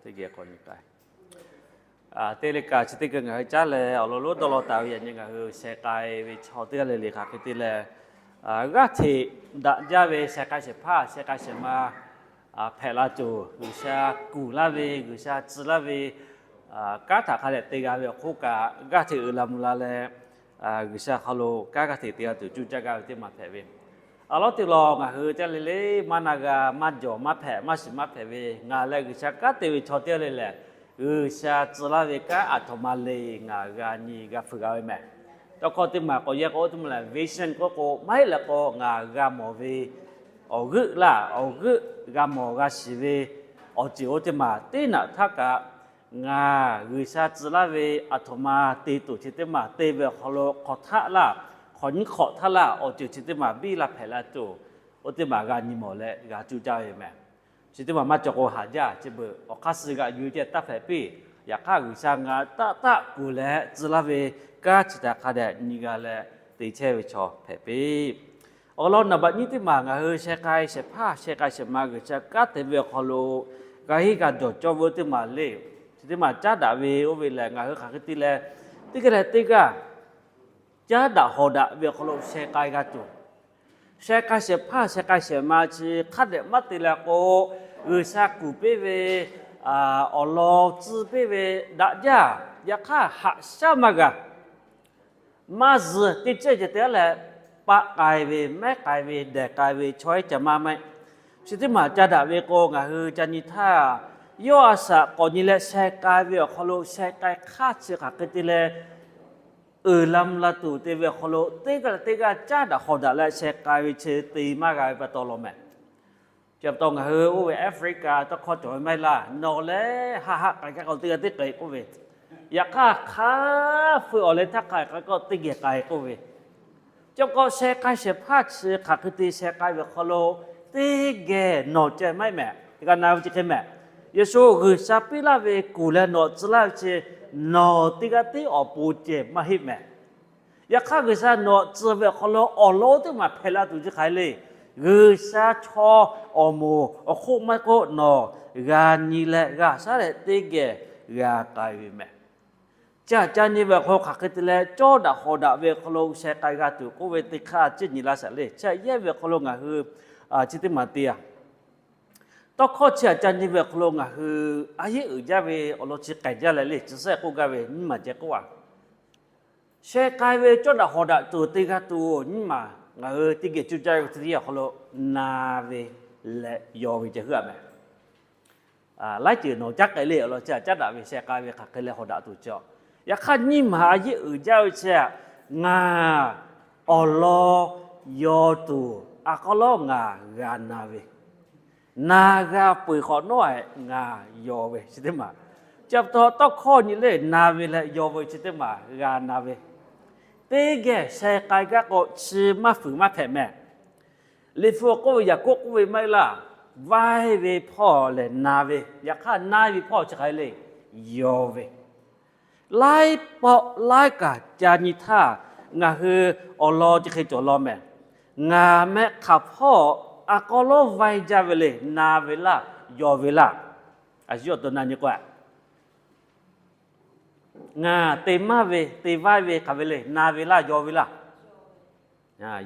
Teˇ geh k'awꞈ nyi k'ai. Teˇ le kaꞈ chi teˇ geh ngaˬ hui caˉ leh awˬ lawn lonˉ dawˇ law taˍ ve yaꞈ nyi ngaˬ hui sheh k'ai ve chaw teˇ g'aˇ le le hk'aˬ hk'e te leh, g'aˇ hteꞈ daꞈ jaˇ ve sheh k'ai shehˍ hpaˇ sheh k'ai shehˍ ma hpehꞈ la tuˬ, G'uiˬsha kuˬ laˇ ve, G'uiˬsha tcuh laˇ ve kanˉ htaꞈ hk'a dehꞈ te g'a ve awˬ hk'oˆ kaꞈ, g'aˇ hteꞈ uiˍ la mvuh la leh, G'uiˬsha hk'aw lo kanˉ g'aˇ hteꞈ te g'a tuˬ cuˇ caˇ gaˇ ve teˇ maˬ hpehꞈ ve. Awˬ lawn teˇ lawn ngaˬ hui caˇ le le maˇ na g'a, maˇ jawˬ maˇ hpehꞈ, maˇ shiˍ maˇ hpehꞈ ve, ngaˬ leh G'uiˬsha kanˉ te ve chaw teˇ g'aˇ le lehˬ, G'uiˬsha tcuh laˇ ve kanˉ aˬ htoꞈ ma le ngaˬ g'a nyi g'a hpfuhˇ g'a ve mehˬ. Tawˇ hkawˇ teˇ maˬ k'awꞈ yehˇ k'o, oˇ teˇ maˬ lehˬ vision k'oˆ k'o, maˇ heˆ leh k'o ngaˬ g'a mawˬ ve awˬ g'euˆ laˇ, awˬ g'euˆ g'a mawˬ g'a shiˍ ve awˬ ceuˬ oˇ teˇ maˬ teˇ naꞈ htaˇ kaꞈ, ngaˬ G'uiˬsha tcuh laˇ ve aˬ htoꞈ ma te tuˬ chi teˇ maˬ te ve awˬ hk'aw lo hk'awꞈ htaˆ laˇ, hk'awꞈ nyiˇ hk'awꞈ htaˇ laˇ, awˬ ceuˬ chi teˇ maˬ biˇ la hpehꞈ la tuˬ, oˇ teˇ maˬ g'a nyi mawˬ leh g'a cuˇ caˇ ve mehˬ. Chi teˇ maˬ maˇ cawˬ k'o haˍ jaˇ, chi beuꞈ awˬ hk'aˇ suh g'aꞈ yuˬ ceh taˇ hpehꞈ piˇ. Yaꞈ hk'aˇ G'uiˬsha ngaˬ taˆ taˆ kuˬ leh tcuh laˇ ve kanˉ chi htaꞈ hk'a dehꞈ nyi g'a leh te chehˇ ve chaw hpehꞈ piˇ. Awˬ lawn naˍ baꞈ nyiˇ teˇ maˬ ngaˬ hui sheh k'ai shehˍ hpaˇ sheh k'ai shehˍ ma G'uiˬsha kanˉ te ve awˬ hk'aw lo g'a henˇ g'a dawˬ cawˇ ve oˇ teˇ maˬ le. Chi teˇ maˬ caˉ daꞈ ve oˇ ve lehˬ, ngaˬ hui hk'aˬ hk'e te leh teˇ g'aˇ leh teˇ g'aˇ caˉ daꞈ hawˍ daꞈ ve awˬ hk'aw lo sheh k'ai g'a tuˬ, sheh k'ai shehˍ hpaˇ sheh k'ai shehˍ ma chi hk'a dehꞈ maˇ te leh k'o, G'uiˬsha kuˬ piˇ ve awˬ lawn tcuh piˇ ve daꞈ jaˇ. Yaꞈ hk'aˇ haꞈ shaˉ maˇ g'a. Maˇ zuhˬ teˇ cehˇ ceh te leh, paˆ k'ai ve, mehˉ k'ai ve, dehˬ k'ai ve chaw ehˉ ca maˇ mehˆ. Chi teˇ maˬ ca daꞈ ve k'o, ngaˬ hui ca nyi htaˇ, yawˇ a shaꞈ k'awꞈ nyi leh sheh k'ai ve awˬ hk'aw lo sheh k'ai hk'aˇ chi hk'aˬ hk'e te leh uiˍ la mvuh la tuˬ te ve awˬ hk'aw lo teˇ g'aˇ leh teˇ g'aˇ caˉ daꞈ hawˍ daꞈ leh sheh k'ai ve chi te maˇ g'a ve pa taw law mehˬ. Chi pa taw ngaˬ hui oˇ ve Africa tawˇ hkawˇ cawˬ ve maˇ heˆ laˇ. Nawˬ leh haˆ haˆ k'ai gaˇ k'o teˇ g'aˇ teˇ k'ai k'oˆ ve, yaꞈ hk'aˇ hk'a feu awˬ leh htaˇ k'ai k'ai k'o teˇ geh k'ai k'oˆ ve, chi pa taw sheh k'ai shehˍ hpaˇ chi hk'aˬ hk'e te sheh k'ai ve awˬ hk'aw lo teˇ geh nawˬ ceh maˇ heˆ mehˬ. G'a na ve chi hk'e mehˬ. Yeˍsuˆ G'uiˬsha piˇ laˇ ve kuˬ leh nawˬ tcuh laˇ ve chi nawˬ teˇ g'aˇ tiˉ awˬ pon ceh maˇ heˆ mehˬ. Yaꞈ hk'aˇ G'uiˬsha nawˬ tcuh ve awˬ hk'aw lo awˬ lawn teˇ maˬ hpehꞈ la tuˬ chi hk'aˬ hk'e le. G'uiˬsha chaw awˬ moˍ awˬ hk'oˆ maˇ k'oˆ nawˬ g'a nyi leh g'a shaˉ leh teˇ geh g'a k'ai ve mehˬ. Chi aꞈ ca nyi ve awˬ hk'aw lo hk'aˬ hk'e te leh cawˇ daꞈ hawˍ daꞈ ve awˬ hk'aw lo sheh k'ai g'a tuˬ k'oˆ ve teˇ hk'aˇ ceˇ nyi laˇ shaˍ le. Chi aꞈ yehˇ ve awˬ hk'aw lo ngaˬ hui chi teˇ maˬ te a. Tawˇ hkawˇ chi aꞈ ca nyi ve awˬ hk'aw lo ngaˬ hui a yehˉ uiˍ jaˇ ve awˬ lawn chi k'ai jaˇ leh le, chi suhˉ k'oˆ gaˇ ve nyiˇ maˬ ceh k'oˆ a. Sheh k'ai ve cawˇ daꞈ hawˍ daꞈ tuˬ te g'a tuˬ nyiˇ maˬ ngaˬ hui teˇ geh cuˇ caˇ ve teˇ yanˇ awˬ hk'aw lo na ve leh yaw ve ceh heuˆ a mehˬ. Laiˉ ceuˬ nawˬ caˉ k'ai le awˬ lawn chi aꞈ caˉ daꞈ ve sheh k'ai ve hk'aˬ hk'e leh hawˍ daꞈ tuˬ cawˬ. Yaꞈ hk'aˇ nyiˇ maˬ a yehˉ uiˍ jaˇ ve chi aꞈ, ngaˬ awˬ lawn yaw tuˬ a k'aw lawˉ ngaˬ g'a na ve, na g'a peu eˬ hk'awꞈ nawˉ ngaˬ yaw ve chi teˇ maˬ. Chi pa taw tawˇ hkawˇ nyi le na ve leh yaw ve chi teˇ maˬ g'a na ve, teˇ geh sheh k'ai gaˇ k'o chi maˇ fuiˍ maˇ hpehꞈ mehˬ. Liꞈ hpu k'oˆ ve Yaˍkoˆ k'oˆ ve maˇ heˆ laˇ, vaiˇ ve hpawˇ lehˬ na ve, yaꞈ hk'aˇ na ve hpawˇ chi hk'aˬ hk'e le, yaw ve. Laiˉ pawˆ laiˉ kaꞈ ca nyi htaˇ, ngaˬ hui awˬ lawn chi hk'e cawˬ law mehˬ. Ngaˬ meh hk'aˬ hpawˇ a k'aw lawˉ vaiˇ jaˇ ve le, na ve laˇ, yaw ve laˇ. A shu yawˇ to na nyi k'o, ngaˬ te maˇ ve te vaiˇ ve hk'aˬ ve le, na ve laˇ, yaw ve laˇ.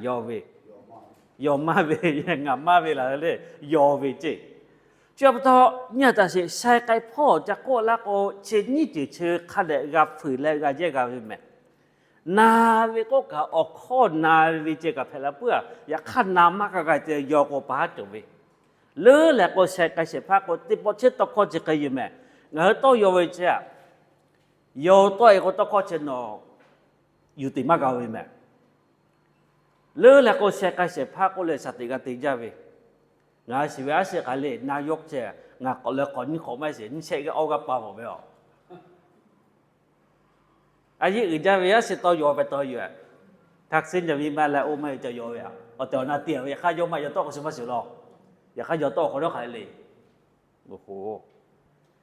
Yaw ve, yaw maˇ ve, ngaˬ maˇ ve laˬ le, yaw ve ceˇ. Chi pa taw nyi a taˍ sheˍ, sheh k'ai hpawˇ ca k'oˆ laˇ k'o, chi nyiˇ ceuˬ chi hk'a dehꞈ g'a fuiˍ leh g'a yehˇ g'a ve mehˬ. Na ve k'oˆ kaꞈ awˬ hkawˇ na ve ceh kaꞈ hpehꞈ la puiˉ a. Yaꞈ hk'aˇ na maˇ g'a g'a ceh yaw k'o pa haˉ cawˬ ve. Leuˉ lehˬ k'o sheh k'ai shehˍ hpaˇ k'o teˇ pawˆ chi tawˇ hkawˇ chi hk'e yoˬ mehˬ. Ngaˬ hui tawˇ yaw ve chi aꞈ, yaw tawˆ e k'o tawˇ hkawˇ chi nawˬ yuˬ teꞈ maˇ g'a ve mehˬ. Leuˉ lehˬ k'o sheh k'ai shehˍ hpaˇ k'oˆ leh shaˍ teꞈ g'a te jaˇ ve. Ngaˬ shiˍ ve aˉ shehˍ hk'aˬ le, na yawˇ ceh ngaˬ k'awꞈ leh k'awꞈ nyiˇ hk'awꞈ maˇ sheˍ, nyiˇ shehˆ g'aˇ awˇ g'aˇ pa vawˬ ve a. A yehˉ uiˍ jaˇ ve aˉ shehˍ tawˇ yaw ve tawˇ yoˬ. Taxi nyi ve maˇ leh oˇ maˇ heˆ ca yaw ve a. Awˬ tehˬ awˬ na te ve yaꞈ hk'aˇ yawˇ maˇ yaw tawˆ k'o shu maˇ shuˍ law. Yaꞈ hk'aˇ yaw tawˆ hk'awꞈ nawˉ hk'aˬ le.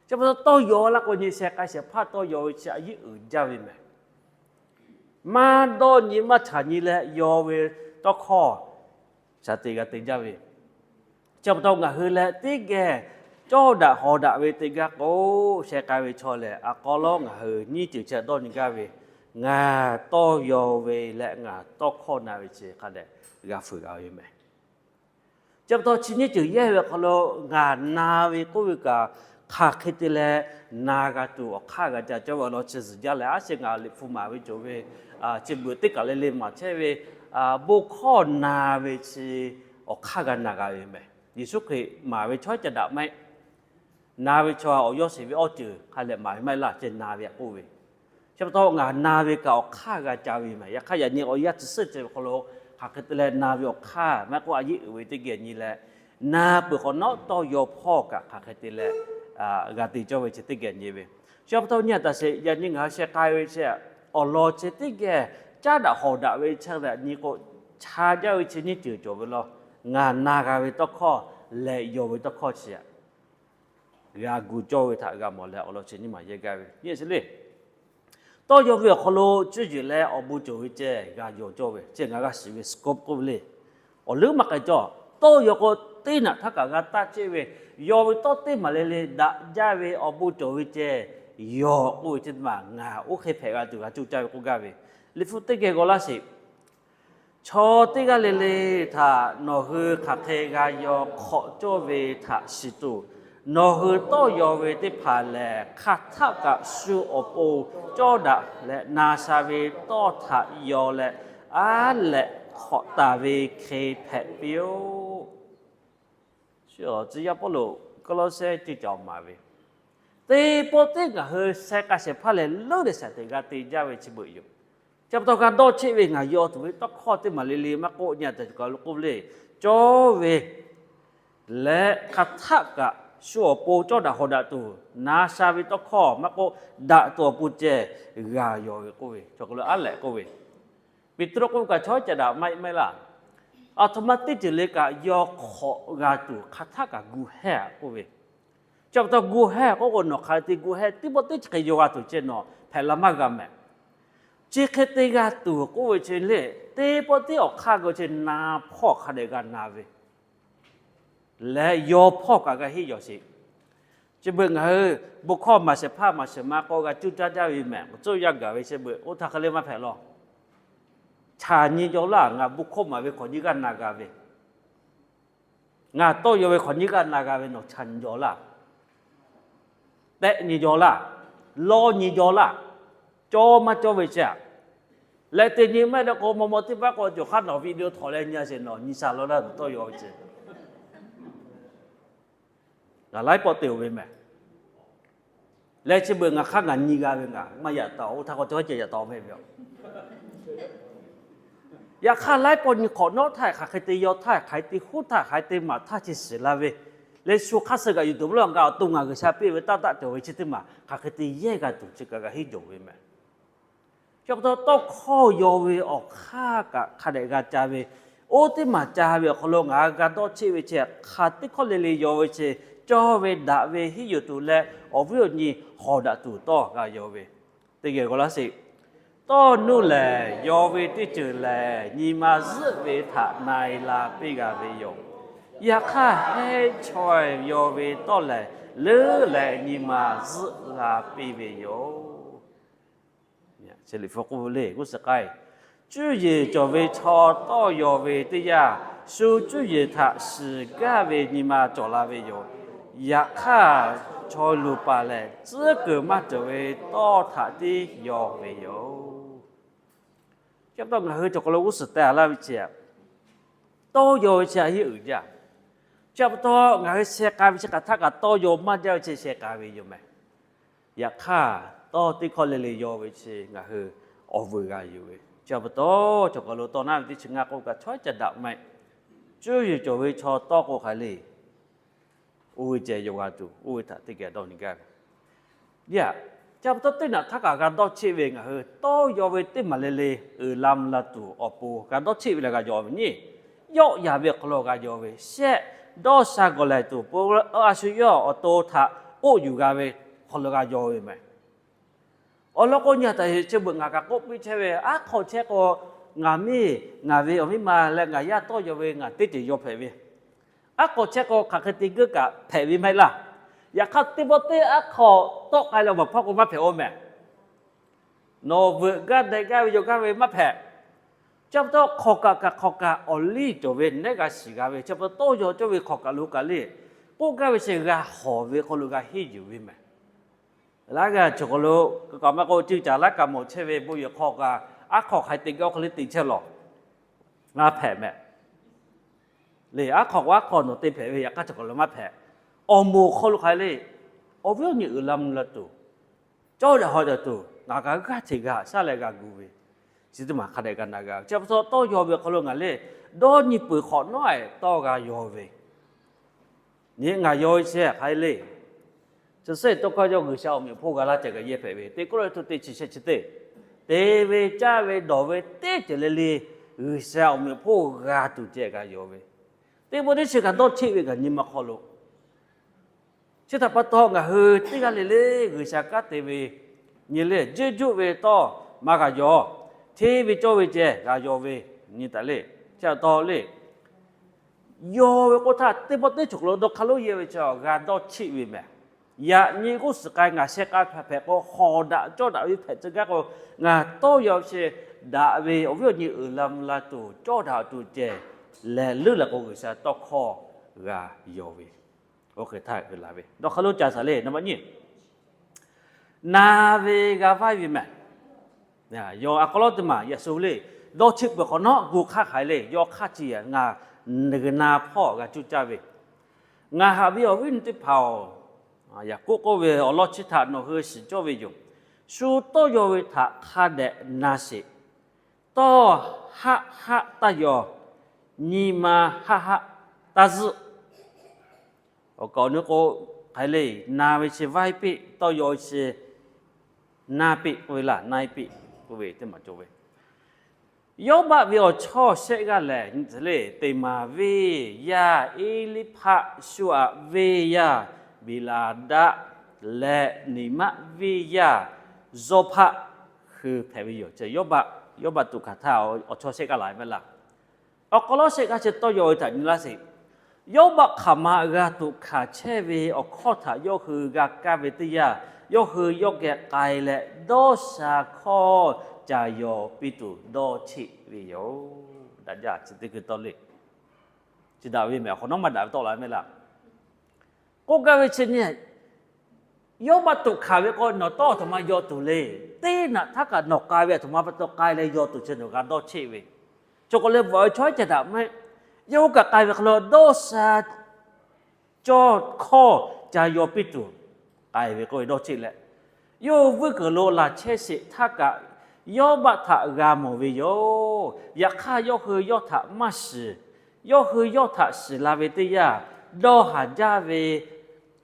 Chi pa taw tawˇ yaw laˇ k'o nyi sheh k'ai shehˍ hpaˇ tawˇ yaw ve chi a yehˉ uiˍ jaˇ ve mehˬ. Maˇ dawˇ nyi maˇ caꞈ nyi leh yaw ve tawˇ hkawˇ shaˍ teꞈ g'a te jaˇ ve. Chi pa taw ngaˬ hui leh teˇ geh cawˇ daꞈ hawˍ daꞈ ve teˇ g'aˇ k'o, sheh k'ai ve chaw lehˬ, a k'aw lawˉ ngaˬ hui nyiˇ ceuˬ chi dawˇ nyi gaˇ ve, ngaˬ tawˇ yaw ve leh ngaˬ tawˇ hkawˇ na ve chi hk'a dehꞈ g'a fuiˍ g'a ve meh. Chi pa taw chi nyiˇ ceuˬ yehˇ ve awˬ hk'aw lo ngaˬ na ve k'oˆ ve kaꞈ, hk'aˬ hk'e te leh na g'a tuˬ awˬ hk'aˇ g'a ca cawˇ ve awˬ lawn chi zuhˬ jaˇ leh, a shu ngaˬ liꞈ hpu maˍ ve cawˬ ve, chi beuꞈ teˇ kaˬ le le maˍ chehˇ ve, bon hkawˇ na ve chi awˬ hk'aˇ g'a na g'a ve meh. Yeˍsuˆ Hkriꞈ maˍ ve chaw ca daꞈ maˇ heˆ. Na ve chaw awˬ yawˇ sheˍ ve awˇ ceuˬ hk'a leh maˍ ve maˇ heˆ laˇ, ceh na ve aꞈ k'oˆ ve. Chi pa taw ngaˬ na ve kaꞈ awˬ hk'aˇ g'a ca ve meh. Yaꞈ hk'aˇ yaꞈ nyi awˬ yanˇ chi suhˉ ceh ve hk'aw lo, hk'aˬ hk'e te leh na ve awˬ hk'aˇ maˇ k'oˆ, a yeˆ uiˍ ve teˇ geh nyi leh, na peuˬ hk'awꞈ nawˉ tawˇ yaw hpawˇ kaꞈ hk'aˬ hk'e te leh g'a te cawˇ ve chi teˇ geh nyi ve. Chi pa taw nyi a taˍ sheˍ, yaꞈ nyi ngaˬ hui sheh k'ai ve chi, awˬ lawn chi teˇ geh caˉ daꞈ hawˍ daꞈ ve chi ve aꞈ nyi k'o, cha jaˇ ve chi nyiˇ ceuˬ cawˬ ve law. Ngaˬ na g'a ve tawˇ hkawˇ leh yaw ve tawˇ hkawˇ chi aꞈ g'a gu cawˇ ve htaꞈ g'a mawˬ leh awˬ lawn chi nyiˇ maˬ yehˇ gaˇ ve nyi chi le. Tawˇ yaw ve awˬ hk'aw lo cuˇ yiˍ leh awˬ bon cawˬ ve ceh g'a yaw cawˇ ve, chi ngaˬ g'a shiˍ ve scope k'oˆ ve le. Awˬ leuˉ maˇ k'ai cawˇ. Tawˇ yaw k'o, teˇ naꞈ htaˇ kaꞈ g'a taˇ chehˇ ve, yaw ve tawˇ teˇ maˬ le le daꞈ jaˇ ve awˬ bon cawˬ ve ceh yaw k'oˆ ve chi teˇ maˬ ngaˬ oˇ hk'e hpehꞈ g'a tuˬ g'a cuˇ caˇ ve k'oˆ gaˇ ve. Liꞈ hpu teˇ geh g'aw laˇ sheˍ. Chaw teˇ g'aˇ le le htaꞈ nawˬ hui hk'aˬ hk'e g'a yaw hk'awꞈ cawˇ ve htaꞈ shiˍ tuˬ, nawˬ hui tawˇ yaw ve teˇ hpaˍ lehˬ, hk'aˬ htaˆ kaꞈ shu awˬ pon cawˇ daꞈ leh na sha ve tawˇ htaꞈ yaw leh, aˉ lehꞈ hk'awꞈ taˍ ve hk'e hpehꞈ piˇ-oˆ. Tcuh yaˇ Pawˇluꞈ Kawˇlawˇsehˇ ceuˇ caˬ awˬ maˍ ve, teˇ pawˆ teˇ ngaˬ hui sheh k'a shehˍ hpaˇ lehˬ, leuˉ leh shaˍ teꞈ g'a te jaˇ ve chi beuꞈ yoˬ. Chi pa taw g'a dawˇ cheˆ ve ngaˬ yaw tuˬ ve tawˇ hkawˇ teˇ maˬ le le maˇ k'oˆ, nyi a taˍ kaˬ lo k'oˆ ve le, cawˇ ve leh hk'aˬ htaˆ kaꞈ shu awˬ pon cawˇ daꞈ hawˍ daꞈ tuˬ, na sha ve tawˇ hkawˇ maˇ k'oˆ, daꞈ tuˬ awˬ pon ceh g'a yaw ve k'oˆ ve, cawˬ k'o lo aˉ lehꞈ k'oˆ ve, Peˍtruˆ k'oˆ ve kaꞈ chaw ca daꞈ maˇ heˆ maˇ heˆ laˇ. Aˬ htoꞈ ma teˇ ceuˬ le kaꞈ yaw hk'awꞈ g'a tuˬ hk'aˬ htaˆ kaꞈ gu hehˇ k'oˆ ve. Chi pa taw gu hehˇ k'oˆ k'o, nawˬ hk'aˬ hk'e te gu hehˇ, teˇ pawˆ teˇ chi hk'e yaw g'a tuˬ ceh nawˬ hpehꞈ la maˇ g'a mehˍ. Chi hk'e te g'a tuˬ k'oˆ ve chi le, teˇ pawˆ teˇ awˬ hk'aˇ g'a chi na hpawˇ hk'a dehꞈ g'a na ve leh yaw hpawˇ kaꞈ g'a heˆ yaw sheˍ. Chi beuꞈ ngaˬ hui bon hkawˇ maˍ shehˍ hpaˇ maˍ shehˍ ma k'o g'a cuˇ caˇ jaˇ ve mehˍ. Awˬ tcuhˇ yaˇ gaˬ ve chi beuꞈ oˇ htaˇ hk'e le maˇ hpehꞈ law. Chaˬ nyi jaw laˇ, ngaˬ bon hkawˇ maˍ ve hk'awꞈ nyiˇ g'aˇ na g'a ve, ngaˬ tawˇ yaw ve hk'awꞈ nyiˇ g'aˇ na g'a ve, nawˬ chaˬ nyi jaw laˇ, tehˆ nyi jaw laˇ, lawˇ nyi jaw laˇ, cawˇ maˇ cawˇ ve chi aꞈ. Leh teˇ nyi maˇ heˆ leh k'o, maw maw teˇ baˆ k'o cawˬ hk'aˇ nawˬ video htawꞈ leh nyi a sheˍ, nawˬ nyi sha law laˇ nawˬ tawˇ yaw ve chi. Ngaˬ laiˉ pawˆ te-oˬ ve mehˍ. Leh chi beuꞈ ngaˬ hk'aˇ ngaˬ nyi g'a ve ngaˬ maˇ yaꞈ taˍ, oˇ htaˇ k'o cawˇ ceh yaꞈ taˍ mehˍ ve. Yaꞈ hk'aˇ laiˉ pawˆ nyi hk'awꞈ nawˉ htaˇ hk'aˬ hk'e te yaw htaˇ, hk'aˬ hk'e te huˉ htaˇ, hk'aˬ hk'e te maˍ htaˇ chi shiˍ la ve, leh shu hk'aˇ suh kaꞈ yuˬ tuˬ maˇ lawˬ, ngaˬ awˬ to ngaˬ G'uiˬsha piˇ ve taˇ taˆ cawˬ ve chi teˇ maˬ hk'aˬ hk'e te yehˇ g'a tuˬ chi kaꞈ g'a henˇ jawˬ ve mehˍ. Chi pa taw tawˇ hkawˇ yaw ve awˬ hk'aˇ kaꞈ hk'a dehꞈ g'a ca ve, oˇ teˇ maˬ ca ve awˬ hk'aw lo ngaˬ g'a dawˇ cheˆ ve chi, hk'aˬ teˇ hkawˇ le le yaw ve chi, cawˇ ve daꞈ ve henˇ yuˬ tuˬ leh awˬ viˉ awˬ nyi hawˍ daꞈ tuˬ tawˇ g'a yaw ve. Teˇ geh g'aw laˇ sheˍ. Tawˇ nuˇ lehˬ, yaw ve teˇ ceuˬ lehˬ, nyi ma zuhˆ ve htaꞈ na-e la piˇ g'a ve yoˬ. Yaꞈ hk'aˇ, heˆ chaw yaw ve tawˇ lehˬ, leuˉ leh nyi ma zuhˆ la piˇ ve yoˬ. Chi liꞈ hpu k'oˆ ve le, g'uˇ suhˍ k'ai. Cuˇ yiˍ cawˬ ve chaw tawˇ yaw ve teˇ yanˇ, shu cuˇ yiˍ htaꞈ shiˍ gaˇ ve nyi ma cawˬ la ve yoˬ. Yaꞈ hk'aˇ, chaw luˬ paˍ lehˬ, tcuhˉ kuiˬ maˇ cawˬ ve tawˇ htaꞈ tiˉ yaw ve yoˬ. Chi pa taw ngaˬ hui cawˬ hk'aw lo g'uˇ suhˍ teh a laˇ ve chi, tawˇ yaw ve chi a hiˉ uiˍ jaˇ. Chi pa taw ngaˬ hui sheh k'ai ve chi hk'aˬ htaˆ kaꞈ tawˇ yaw maˇ jaˇ ve chi sheh k'ai ve yoˬ mehˍ. Yaꞈ hk'aˇ, tawˇ teˇ hkawˇ le le yaw ve chi ngaˬ hui awˬ vuiˬ g'a yuˬ ve. Chi pa taw, cawˬ hk'aw lo tawˇ naˉ ve teˇ chi ngaˇ k'oˆ kaꞈ chaw ca daꞈ maˇ heˆ. Cuˇ yiˍ cawˬ ve chaw tawˇ k'o hk'aˬ le, oˇ ve ceh yaw g'a tuˬ, oˇ ve htaꞈ teˇ geh dawˇ nyi gaˇ ve. Yaꞈ, chi pa taw teˇ naꞈ htaˇ kaꞈ g'a dawˇ cheˆ ve ngaˬ hui tawˇ yaw ve teˇ maˬ le le uiˍ la mvuh la tuˬ awˬ pon g'a dawˇ cheˆ ve leh g'a yaw ve nyi. Yawˆ yan ve awˬ hk'aw lo g'a yaw ve shehˆ, dawˇ sha gawˬ lehˬ tuˬ po a shu yawˇ awˬ to htaꞈ k'oˆ yuˬ g'a ve hk'aw lo g'a yaw ve mehˍ. Awˬ lawn k'o, nyi a taˍ sheˍ, chi beuꞈ ngaˬ kaꞈ k'oˆ piˇ chehˇ ve, aˉ hk'aw chehˇ k'o, ngaˬ miˇ ngaˬ ve awˬ miˇ ma leh ngaˬ yaˇ tawˇ yaw ve ngaˬ teˇ ceuˬ yaw hpehꞈ ve. Aˉ hk'aw chehˇ k'o, hk'aˬ hk'e te geuˆ kaꞈ hpehꞈ ve maˇ heˆ laˇ. Yaꞈ hk'aˇ teˇ pawˆ teˇ aˉ hk'aw tawˆ k'ai leh awˬ baˬ hpawˇ k'o maˇ hpehꞈ-oˬ mehˍ. Nawˬ veuꞈ gaˇ deh gaˇ ve yaw gaˇ ve maˇ hpehꞈ. Chi pa taw hk'awꞈ kaꞈ kaꞈ hk'awꞈ kaꞈ awˬ liˇ cawˬ ve nehˉ g'a shiˍ g'a ve, chi pa taw tawˇ yaw cawˇ ve hk'awꞈ kaꞈ lo kaꞈ le, k'oˆ gaˇ ve chi g'a hawˍ ve hk'aw lo g'a henˇ yuˬ ve mehˍ. Laˇ g'a cawˬ hk'aw lo kaꞈ maˇ k'oˆ, ceuˇ caˬ laˇ kaꞈ mawˬ chehˇ ve bon yehˬ hk'aw kaꞈ, aˉ hk'aw hk'ai te gaˇ hk'aw le te chehˇ lawˬ, maˇ hpehꞈ mehˍ. Le aˉ hk'aw k'o aˉ hk'aw nawˬ te hpehꞈ ve yaꞈ hk'aˇ cawˬ hk'aw lo maˇ hpehꞈ. Awˬ moˍ hk'aw lo hk'ai le, awˬ viˉ awˬ nyi uiˍ la mvuh la tuˬ, cawˇ daꞈ haw daꞈ tuˬ ngaˬ kaꞈ g'aˇ hteꞈ g'a shaˉ leh g'a gu ve, chi teˇ maˬ hk'a dehꞈ g'a na g'a. Chi pa taw tawˇ yaw ve hk'aw lo ngaˬ le, dawˇ nyi peuˬ hk'awꞈ nawˉ-ehˍ tawˇ g'a yaw ve, nyi ngaˬ yaw ve chi hk'ai le, chi sehˉ tawˇ hkawˇ yawˇ G'uiˬsha awˬ meꞈ awˬ hponˇ g'a laˇ ceh kaꞈ yehˇ hpehꞈ ve, Teˇ Kawˇrenˍhtuˆ teˇ chi shehˆ chi teˇ, te ve caˇ ve dawˬ ve teˇ ceuˬ le le, G'uiˬsha awˬ meꞈ awˬ hponˇ g'a tuˬ ceh g'a yaw ve, teˇ pawˆ teˇ chi kaꞈ dawˇ cheˆ ve kaꞈ nyi ma hk'aw lo chi htaꞈ pa taw ngaˬ hui teˇ g'aˇ le le G'uiˬsha kanˉ te ve nyi le, jeˇ juˆ ve tawˇ maˇ g'a yaw, hteˇ ve cawˇ ve ceh g'a yaw ve, nyi taˍ le. Chi pa taw le, yaw ve k'oˆ htaˇ teˇ pawˆ teˇ cawˬ hk'aw lo dawˇ hk'aˇ lonˉ yehˇ ve chi g'a dawˇ cheˆ ve mehˍ. Yaꞈ nyi k'oˆ suhˍ k'ai ngaˬ sheh k'ai hpehꞈ k'o, hawˍ daꞈ cawˇ daꞈ ve hpehꞈ tcuh gaˇ k'o, ngaˬ tawˇ yaw ve chi daꞈ ve awˬ viˉ awˬ nyi uiˍ la mvuh la tuˬ cawˇ daꞈ tuˬ ceh leh leuˉ leh k'o, G'uiˬsha tawˇ hkawˇ g'a yaw ve, oˇ hk'e htaˇ uiˍ la ve dawˇ hk'aˇ lonˉ ca shaˍ le. Na ve g'a vaiˇ ve mehˍ. Yaw a k'aw lawˉ teˇ maˬ yaꞈ shu le, dawˇ cheˆ peuˬ hk'awꞈ nawˉ gu hk'aˇ hk'aiˬ le, yaw hk'aˇ chi ngaˬ g'uiˬ na hpawˇ g'a cuˇ caˇ ve, ngaˬ haꞈ ve awˬ viˉ awˬ nyi teˇ hpaˍ-oˬ, Yaˍkoˆ k'oˆ ve awˬ lawn chi htaꞈ nawˬ hui shiˍ cawˇ ve yoˬ. Shu tawˇ yaw ve htaꞈ hk'a dehꞈ na sheˍ. Tawˇ haˆ haˆ taˇ yaw, nyi ma haˆ haˆ taˇ zuhˆ. Awˬ kaˍ awˬ nu k'o, hk'aiˬ le, na ve chi vaiˇ piˆ, tawˇ yaw ve chi naˇ piˆ k'oˆ ve laˇ, naˇ piˆ k'oˆ ve teˇ maˬ cawˬ ve. Yawˇbaˆ ve awˬ chawˇ shehˆ g'aˇ lehˬ, le, Teˍmaˍ venˇ yaˇ Eˇliˇhpaˆ, Shuˆaꞈ venˇ yaˇ Beˍlaˍdaˆ leh Neˍmaˆ venˇ yaˇ Zawˇhpaˆ hui hpehꞈ ve yoˬ. Yawˇbaˆ, Yawˇbaˆ tuꞈ hkanˍ htaˇ awˬ chawˇ shehˆ g'aˇ la ve maˇ laˇ. Awˬ hk'aw lo shehˆ g'aˇ chi tawˇ yaw ve htaꞈ nyi laˇ sheˍ. Yawˇbaˆ hk'aˬ ma g'a tuꞈ hkanˍ chehˇ ve awˬ hkawˇ htaꞈ yawˇ hui g'a kaˇ ve teˇ yanˇ, yawˇ hui yawˇ geh k'ai leh dawˇ sha hkawˇ caˬ yaw piˇ tuˬ dawˇ cheˆ ve yoˬ. Daꞈ jaˇ, chi teˇ hkui tawˇ le. Chi daꞈ ve mehˍ, awˬ hk'awꞈ nawˉ maˇ daꞈ ve tawˆ la ve mehˍ laˇ. K'oˆ gaˇ ve chi nyi, Yawˇbaˆ tuꞈ hkanˍ ve k'o, nawˬ tawˇ aˬ htoꞈ ma yaw tuˬ le. Teˇ naꞈ htaˇ kaꞈ nawˬ k'ai ve aˬ htoꞈ ma pa taw k'ai leh yaw tuˬ chi nawˬ g'a dawˇ cheˆ ve, chaw k'awꞈ leh bvuhꞈ ve chaw iˉ ceh daꞈ maˇ heˆ. Yawˇ hui kaꞈ k'ai ve hk'aw lo dawˇ sha cawˇ hkawˇ ca yaw piˇ tuˬ k'ai ve k'oˆ ve dawˇ cheˆ leh, yawˇ hui vuiˇ kuiˬ lo laˬ chehˇ sheˍ htaˇ kaꞈ, Yawˇbaˆ htaꞈ g'a mawˬ ve yoˬ. Yaꞈ hk'aˇ yawˇ hui yawˇ htaꞈ maˇ shiˍ. Yawˇ hui yawˇ htaꞈ shiˍ la ve teˇ yanˇ, dawˇ haˍ jaˇ ve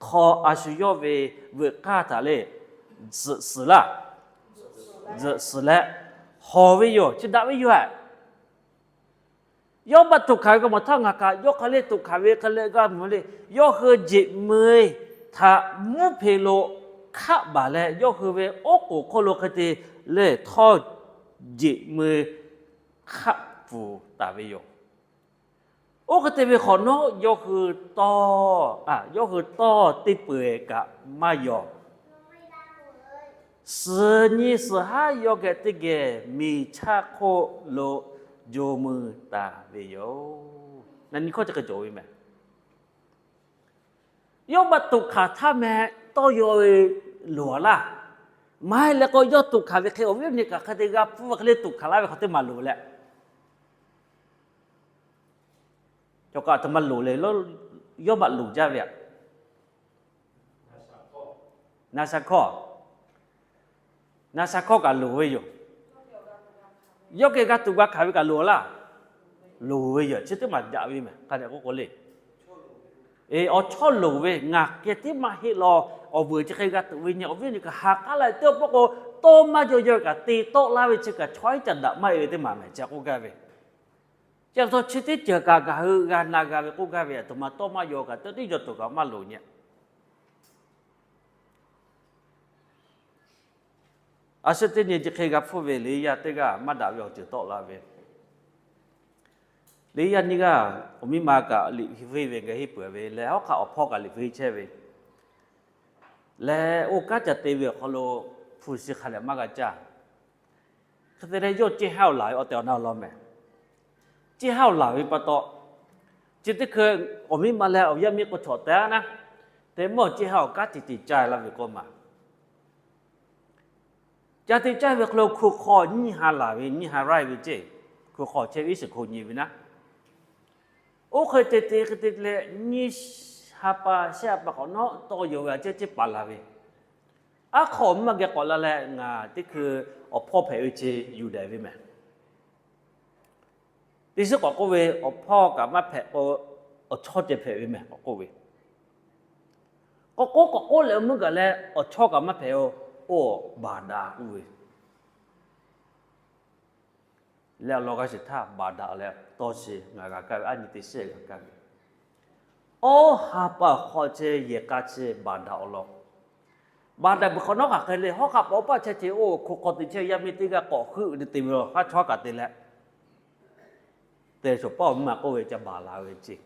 hk'aw a shu yawˇ ve veuꞈ k'aˇ htaꞈ le zuhꞈ suhˍ laˇ, zuhꞈ suhˍ leh hawˍ ve yoˬ. Chi daꞈ ve yoˬ. Yawˇbaˆ tuꞈ hkanˍ ve k'a mawˬ htaˇ ngaˬ kaꞈ yawˇ hk'a le tuꞈ hkanˍ ve hk'a leh g'a mawˬ le. Yawˇ hui jeꞈ meu htaꞈ mvuhˇ hpe lo hkaˆ baˬ leh, yawˇ hui ve oˉ k'oˍ hk'oˆ lo hk'e te le htawˇ jeꞈ meu hkaˆ pfuhˍ taˍ ve yoˬ. Oˇ hk'e te ve hk'awꞈ nawˉ yawˇ hui tawˇ, yawˇ hui tawˇ teˇ peu-eˬ kaꞈ maˇ yaw. Suhˍ nyi suhˍ haˉ yawˇ geh teˇ geh miˬ chaˇ hk'oˆ lo jo mui taˍ ve yoˬ. Na nyi hkawˇ chi hk'e cawˬ ve mehˍ. Yawˇbaˆ tuꞈ hkanˍ htaˇ meh tawˇ yaw ve loˍ a laˇ. Maˇ heˆ leh k'o, yawˇ tuꞈ hkanˍ ve hk'e awˬ viˉ awˬ nyi kaꞈ hk'e te g'a pfuhˇ ve hk'e le tuꞈ hkanˍ laˇ ve hk'aw teˇ maˬ loˍ leh, cawˬ kaꞈ aˬ htoꞈ ma loˍ le, Yawˇbaˆ loˍ jaˇ ve aꞈ. Na sha hkawˇ, na sha hkawˇ kaꞈ loˍ ve yoˬ. Yawˇ geh g'a tuꞈ g'a hkanˍ ve kaꞈ loˍ laˇ. Loˍ ve yoˬ. Chi teˇ maˬ daꞈ ve mehˍ. Hk'a dehꞈ k'oˆ k'o le, awˬ chawˇ loˍ ve ngaˬ geh tiˉ maˇ heˆ law. Awˬ vuiˬ chi hk'e g'a tuꞈ ve nyi awˬ viˉ awˬ nyi kaꞈ ha k'aˉ la teˇ pawˆ k'o, tawˇ maˇ yaw yaw kaꞈ te tawˆ laˇ ve chi kaꞈ chaw iˉ ca daꞈ maˇ heˆ ve teˇ maˬ mehˍ. Chi k'oˆ gaˇ ve, chi pa taw chi teˇ ceuˬ kaꞈ ngaˬ hui g'a na g'a ve k'oˆ gaˇ ve, aˬ htoꞈ ma tawˇ maˇ yaw kaꞈ teˇ yaw tuˬ kaꞈ maˇ loˍ nyi. A shu teˇ nyi chi hk'e g'a hpfuhˇ ve Liꞈ yaˇ teˇ g'aˇ maˇ daꞈ ve awˬ ceuˬ tawˆ la ve, Liꞈ yaˇ nyiˇ g'aˇ awˬ miˇ ma kaꞈ liꞈ henˇ ve ngaˬ henˇ peuˬ ve leh, hawˉ hk'aˆ awˬ hpawˇ kaꞈ liꞈ henˇ chehˇ ve, leh oˇ kanˉ ca te ve awˬ hk'aw lo hpu shi hk'a dehꞈ maˇ g'a caˇ. Hk'e te leh yawˇ ceˇ haˉ-oˬ laˬ ve awˬ tehˬ awˬ na awˬ lawn mehˍ. Ceˇ haˉ-oˬ laˬ ve pa taw, chi teˇ hkui awˬ miˇ ma leh awˬ yaˇ miˇ k'o chawꞈ teh-a naˉ, te mawˇ ceˇ haˉ awˬ kanˉ te te caˇ laˇ ve k'oˆ ma. Ca te caˇ ve hk'aw lo hkui hk'aw nyiˇ ha laˬ ve, nyiˇ ha raiˇ ve ceˇ, hkui hk'aw chehˇ ve iˉ shiˍ hk'oˆ nyi ve naˉ. Oˇ hk'e te te hk'e te leh nyiˇ ha pa shehˆ ha pa k'awꞈ nawˉ tawˇ yaw ve a ceˇ ceˇ paˍ laˬ ve. Aˉ hk'aw maˇ geh k'awꞈ la leh ngaˬ teˇ hkui awˬ hpawˇ hpehꞈ ve chi yuˬ dehꞈ ve mehˍ. Teˇ shiˉ k'awꞈ k'oˆ ve, awˬ hpawˇ kaꞈ maˇ hpehꞈ k'o, awˬ chawˇ ceh hpehꞈ ve mehˍ k'awꞈ k'oˆ ve. K'awꞈ k'oˆ k'awꞈ k'oˆ leh mvuhˇ gaˬ leh awˬ chawˇ kaꞈ maˇ hpehꞈ-o, oˇ baˬ daꞈ k'oˆ ve. Leh awˬ lawn g'a shiˍ htaˇ baˬ daꞈ leh tawˇ chi ngaˬ g'a kaˇ ve, aˉ nyi teˇ shiˉ g'a kaˇ ve. Awˇ ha pa awˬ hk'aw chehˇ yehˬ k'a chi baˬ daꞈ awˬ lawn. Baˬ daꞈ beuꞈ hk'awꞈ nawˉ hk'aˬ hk'e le, hawˉ hk'aˆ paˍ awˬ paˇ chehˇ ce oˇ hk'oˆ hk'aw te chehˇ yaˇ miˇ teˇ g'aˇ k'awꞈ heuˆ ve te ve, haˉ chawˇ kaꞈ te leh, te shawˍ paˇ awˬ miˇ ma k'oˆ ve ca baˬ la ve ceˇ.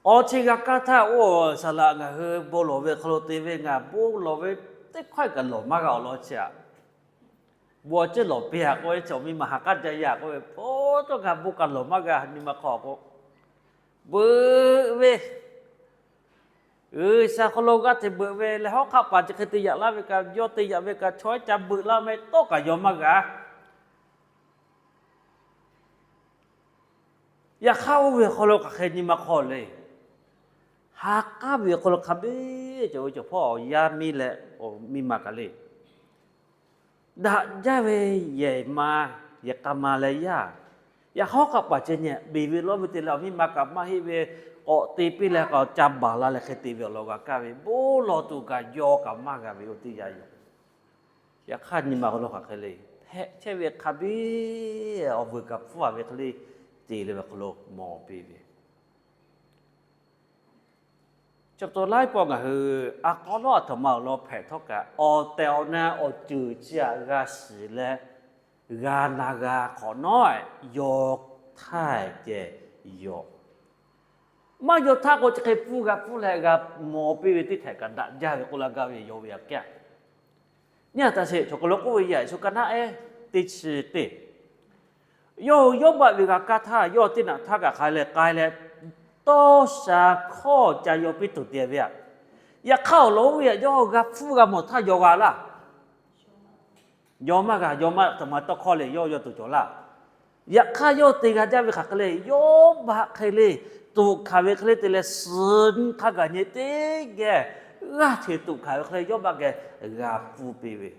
Awˬ chi g'a kaˇ htaˇ, oˇ saˍ laꞈ ngaˬ hui bon lawˬ ve hk'aw lo te ve, ngaˬ bon lawˬ ve teˇ hkawˇ kaꞈ lawˬ maˇ g'a awˬ lawn chi aꞈ. Bon awˬ ceuˬ lawˬ piˇ-a k'oˆ ve chi awˬ miˇ ma ha k'aˉ jaˇ yaˇ k'oˆ ve, hpu tawˇ kaꞈ bon kaꞈ lawˬ maˇ g'a nyi ma hk'aw k'o, beuꞈ ve G'uiˬsha hk'aw lo g'aˇ hteꞈ beuꞈ ve leh, hawˉ hk'aˆ paˍ chi hk'e te yaꞈ laˇ ve kaꞈ, yawˇ te yaꞈ ve kaꞈ, chaw ehˉ ca beuꞈ laˇ meh tawˇ kaꞈ yaw maˇ g'a. Yaꞈ hk'aˇ, oˇ ve awˬ hk'aw lo hk'aˬ hk'e nyi ma hk'aw le. Ha k'aˉ ve awˬ hk'aw lo hk'a biˇ cawˬ ve cawˬ hpawˇ awˬ yaˇ miˇ leh awˬ miˇ ma kaꞈ le. Daꞈ jaˇ ve yehˬ ma, yehˬ k'a ma leh yaˇ, yaꞈ hawˉ hk'aˆ paˍ ceh nyi beˬ ve lawˇ ve te leh awˬ miˇ ma kaꞈ maˇ heˆ ve, k'awꞈ te piˇ leh k'awꞈ ca baˬ la leh hk'e te ve awˬ lawn g'a kaˇ ve, bon lawˬ tuˬ kaꞈ yaw kaꞈ maˇ g'a ve oˇ teˇ yanˇ yoˬ. Yaꞈ hk'aˇ, nyi ma awˬ lawn hk'aˬ hk'e le, hpehꞈ chehˇ ve hk'a biˇ awˬ vuiˬ kaꞈ hpfuhˇ-a ve hk'e le, te leh ve hk'aw lo mawˬ piˇ ve. Chi pa taw laiˉ pawˆ ngaˬ hui a k'aw lawˉ aˬ htoꞈ ma awˬ lawn hpehꞈ htawˇ kaꞈ, awˬ tehˬ awˬ na awˬ ceuˬ chi htaꞈ g'a shiˍ leh g'a na g'a hk'awꞈ nawˉ yaw htaˇ ceh yaw. Maˇ yaw htaˇ k'o, chi hk'e pfuhˇ g'a pfuhˇ leh g'a mawˬ piˇ ve teˇ htehꞈ kaꞈ daꞈ jaˇ ve k'oˆ laˇ gaˇ ve yoˬ ve aꞈ kehˉ. Nyi a taꞈ sheˍ, chaw hk'aw lo k'oˆ ve, Yeˍsuˆ ka naˉ ehˉ teˇ chi teˇ, yawˇ hui yawˇ baˆ ve g'a kaˇ htaˇ, yawˇ teˇ naꞈ htaˇ kaꞈ hk'a leh k'ai leh, tawˇ sha hkawˇ ca yaw piˇ tuˬ te ve aꞈ. Yaꞈ hk'aˇ, awˬ lawn oˇ ve aꞈ yawˇ g'a pfuhˇ g'a mawˬ htaˇ yaw g'a laˇ. Yaw maˇ g'a, yaw maˇ htaꞈ ma tawˇ hkawˇ le, yawˇ yaw tuˬ cawˬ laˇ. Yaꞈ hk'aˇ, yawˇ te g'a jaˇ ve hk'aˬ hk'e le, yawˇ baˆ hk'e le, tuꞈ hkanˍ ve hk'e le te leh, suhˍ nyi hk'a gaˬ nyi teˇ geh g'aˇ hteꞈ tuꞈ hkanˍ ve hk'e le, yawˇ baˆ geh g'a pfuhˇ piˇ ve.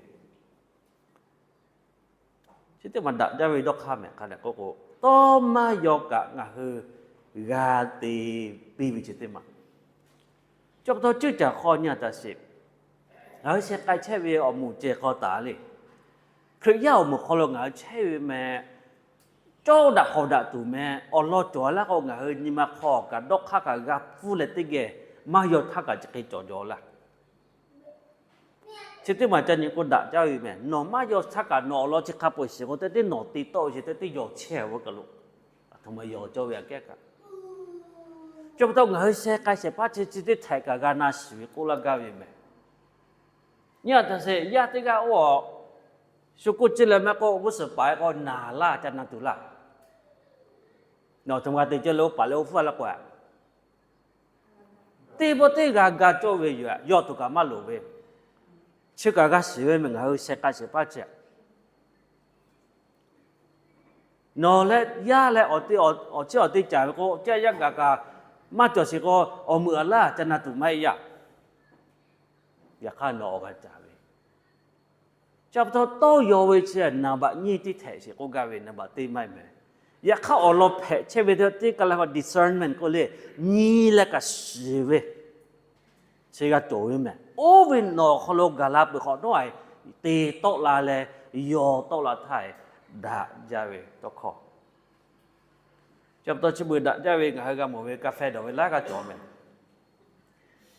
Chi teˇ maˬ daꞈ jaˇ ve dawˇ hk'aˇ mehˍ hk'a dehꞈ k'oˆ k'o, tawˇ maˇ yaw kaꞈ ngaˬ hui g'a te piˇ ve chi teˇ maˬ. Chi pa taw ceuˇ caˬ hk'aw nyi a taꞈ sheˍ, ngaˬ hui sheh k'ai chehˇ ve awˬ moˍ ceh hk'aw taˍ le. Hkriꞈ yaˇ awˬ moˍ hk'aw lo ngaˬ hui chehˇ ve meh, cawˇ daꞈ hk'awꞈ daꞈ tuˬ meh awˬ lawn cawˬ laˇ k'o, ngaˬ hui nyi ma hk'aw kaꞈ dawˇ hk'aˇ kaꞈ g'a pfuhˇ leh teˇ geh maˇ yaw htaˇ kaꞈ chi hk'e cawˬ jaw laˇ. Chi teˇ maˬ ca nyi k'o daꞈ jaˇ ve meh. Nawˬ maˇ yaw htaˇ kaꞈ nawˬ awˬ lawn chi hk'a peu-eˬ shiˍ k'o, teˇ teˇ nawˬ te tawˆ ve chi teˇ teˇ yaw chehˇ ve kaꞈ lo, aˬ htoꞈ ma yaw cawˇ ve aꞈ kehˉ kaꞈ. Chi pa taw ngaˬ hui sheh k'ai shehˍ hpaˇ chi chi teˇ htehꞈ kaꞈ g'a na shiˍ ve k'oˆ laˇ gaˇ ve meh. Nyi a taꞈ sheˍ, yaˇ teˇ g'aˇ oˇ shu k'oˆ ce leh meh k'o, g'uˇ suhˍ paˍ k'o naˬ laˇ ca na tuˬ laˇ. Nawˬ aˬ htoꞈ ma g'a te ceh le, oˇ paˍ leh oˇ hpfuhˇ laˇ k'o, teˇ pawˆ teˇ g'a ga cawˇ ve yoˬ. Yaw tuˬ kaꞈ maˇ loˍ ve, chi kaꞈ g'a shiˍ ve meh. Ngaˬ hui sheh k'ai shehˍ hpaˇ chi nawˬ leh yaˇ leh awˬ chiˇ awˬ te caˍ ve k'o, caˇ yaˇ gaˬ kaꞈ maˇ cawˬ sheˍ k'o, awˬ meuꞈ aˬ laˇ ca na tuˬ maˇ heˆ yaˇ. Yaꞈ hk'aˇ nawˬ awˬ g'a caˍ ve, chi pa taw tawˇ yaw ve chi naˍ baꞈ nyiˇ teˇ htehꞈ sheˍ k'oˆ gaˇ ve, naˍ baꞈ teˇ maˇ heˆ meh. Yaꞈ hk'aˇ awˬ lawn hpehꞈ chehˇ ve teˇ kaˬ la discernment k'oˆ le, nyi leh kaꞈ shiˍ ve chi g'a cawˬ ve meh. Oˇ ve nawˬ hk'aw lo gaˬ la peuˬ hk'awꞈ nawˉ te tawˆ la leh yaw tawˆ la htaˇ daꞈ jaˇ ve tawˇ hkawˇ. Chi pa taw chi beuꞈ daꞈ jaˇ ve ngaˬ hui g'a mawˬ ve กาแฟ dawˬ ve laiˉ g'aˇ cawˬ meh.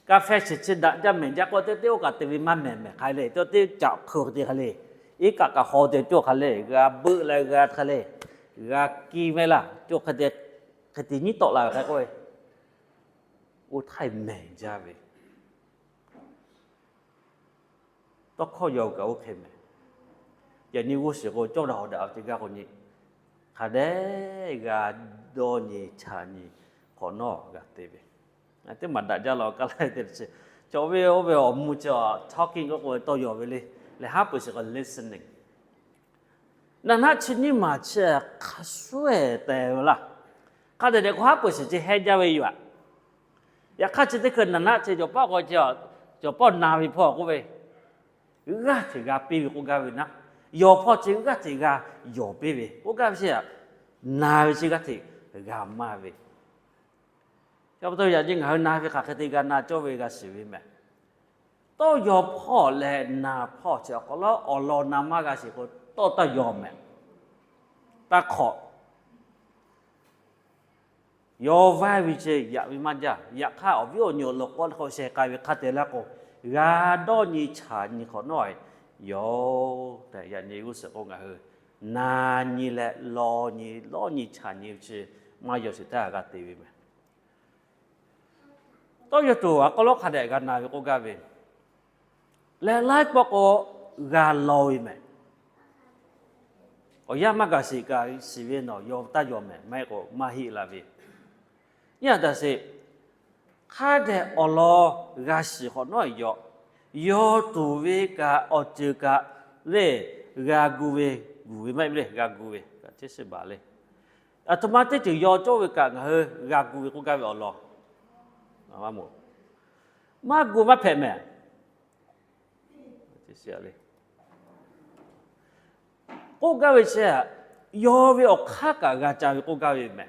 กาแฟ shiˍ chi daꞈ jaˇ mehˍ jaˇ k'o, teˇ teˇ oˇ kaꞈ te ve maˇ mehˍ mehˍ hk'a le, teˇ teˇ caꞈ hkui hk'e te hk'a le, iˉ kaˆ kaꞈ haw te cawˇ hk'a le, g'a beuˆ leh g'a hk'a le, g'a kiˇ mehˆ laˇ cawˇ hk'e te, hk'e te nyiˉ tawˆ la ve hk'a k'oˆ ve, oˇ htaˇ mehˍ jaˇ ve Tawˇ hkawˇ yaw kaꞈ oˇ hk'e mehˍ. Yaꞈ nyi g'uˇ suhˍ k'o, cawˇ daꞈ hawˍ daꞈ ve teˇ g'aˇ k'o nyi, hk'a dehꞈ g'a dawˇ nyi chaꞈ nyi hk'awꞈ nawˉ g'a te ve. Teˇ maˬ daꞈ jaˇ la kaˇ laiˉ te chi, cawˬ ve oˇ ve awˬ mvuh chi talking k'oˆ k'o tawˇ yaw ve le. Lehˬ haˉ peuˬ shiˍ k'o listening. Naꞈ naˆ chi nyiˇ maˬ chi hk'a shuˍ te ve laˇ. Hk'a dehꞈ dehꞈ k'o haˉ peuˬ shiˍ chi hehnˇ jaˇ ve yoˬ aꞈ. Yaꞈ hk'aˇ chi teˇ hkui naꞈ naˆ chi cawˬ paˆ k'o, cawˬ paˆ na ve hpawˇ k'oˆ ve, g'aˇ hteꞈ g'a piˇ ve k'oˆ gaˇ ve naˉ, yaw hpawˇ chi g'aˇ hteꞈ g'a yaw piˇ ve k'oˆ gaˇ ve chi aꞈ, na ve chi g'aˇ hteꞈ g'a maˇ ve. Yaꞈ pa taw yaꞈ nyi ngaˬ hui na ve hk'aˬ hk'e te g'a na cawˇ ve g'a shiˍ ve mehˍ. Tawˇ yaw hpawˇ leh na hpawˇ chi awˬ hk'aw lo awˬ lawn na maˇ g'a shiˍ k'o, tawˇ taˇ yaw mehˍ. Taˇ hk'awꞈ. Yaw vaiˇ ve chi yaꞈ ve maˇ jaˇ. Yaꞈ hk'aˇ awˬ viˉ awˬ nyi awˬ lawn k'awꞈ sheh k'ai ve hk'a te laˇ k'o, g'a dawˇ nyi chaꞈ nyi hk'awꞈ nawˉ yoˬ tehꞈ, yaꞈ nyi g'uˇ suhˍ k'o ngaˬ hui na nyi leh law nyi, lawˇ nyi chaꞈ nyi ve chi maˇ yaw shiˍ htaˇ g'a te ve mehˍ. Tawˇ yaw tuˬ awˬ hk'aw lo hk'a dehꞈ g'a na ve k'oˆ gaˇ ve, leh laiˉ pawˆ k'o g'a law ve mehˍ. Awˬ yanˇ maˇ gaˬ shiˍ kaꞈ shiˍ ve nawˬ yaw taˇ yaw mehˍ, maˇ heˆ k'o maˇ heˆ la ve. Nyi a taꞈ sheˍ, hk'a dehꞈ awˬ lawn g'a shiˍ hk'awꞈ nawˉ yaw, yaw tuˬ ve kaꞈ awˬ ceuˬ kaꞈ le, g'a gu ve, gu ve maˇ heˆ le, g'a gu ve kaꞈ hteˇ shiˍ baˬ le. Aˬ htoꞈ ma teˇ ceuˬ yaw cawˇ ve kaꞈ ngaˬ hui g'a gu ve k'oˆ gaˇ ve awˬ lawn maˇ gu maˇ hpehꞈ mehˍ. K'oˆ gaˇ ve chi, yaw ve awˬ hk'aˇ kaꞈ g'a ca ve k'oˆ gaˇ ve mehˍ.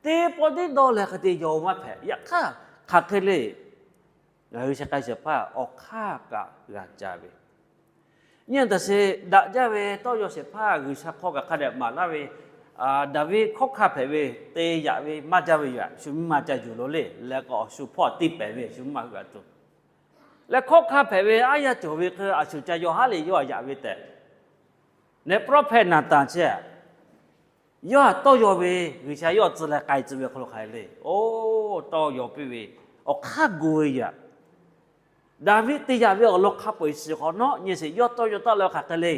Teˇ pawˆ teˇ dawˇ leh hk'e te yaw maˇ hpehꞈ. Yaꞈ hk'aˇ hk'aˬ hk'e le, ngaˬ hui sheh k'ai shehˍ hpaˇ awˬ hk'aˇ kaꞈ g'a ca ve. Nyi a taꞈ sheˍ, daꞈ jaˇ ve tawˇ yaw shehˍ hpaˇ G'uiˬsha hk'aw kaꞈ hk'a dehꞈ maˍ laˇ ve, Daˍviˆ hkawˉ hkanˇ hpehꞈ ve te yaꞈ ve maˇ jaˇ ve yoˬ. Shu miˇ ma ca yuˬ lo le, leh k'o awˬ shu hpawˇ tiˇ pehˍ ve shu miˇ ma hui g'a tuˬ leh hkawˉ hkanˇ hpehꞈ ve aˉ yaˇ cawˬ ve hk'e a shu ca yaw haˉ le yawˇ a yaꞈ ve tehꞈ, leh prophet Naˍtanˍ chi yawˇ a tawˇ yaw ve, G'uiˬsha yawˇ tcuh leh k'ai tcuh ve hk'aw lo hk'aˬ hk'e le, oˇ tawˇ yaw piˇ ve, awˬ hk'aˇ gu ve yaꞈ. Daˍviˆ te yaꞈ ve awˬ lawn hk'a peu-eˬ shiˍ hk'awꞈ nawˉ nyi sheˍ, yawˇ tawˇ yaw taˆ leh hk'aˬ hk'e le,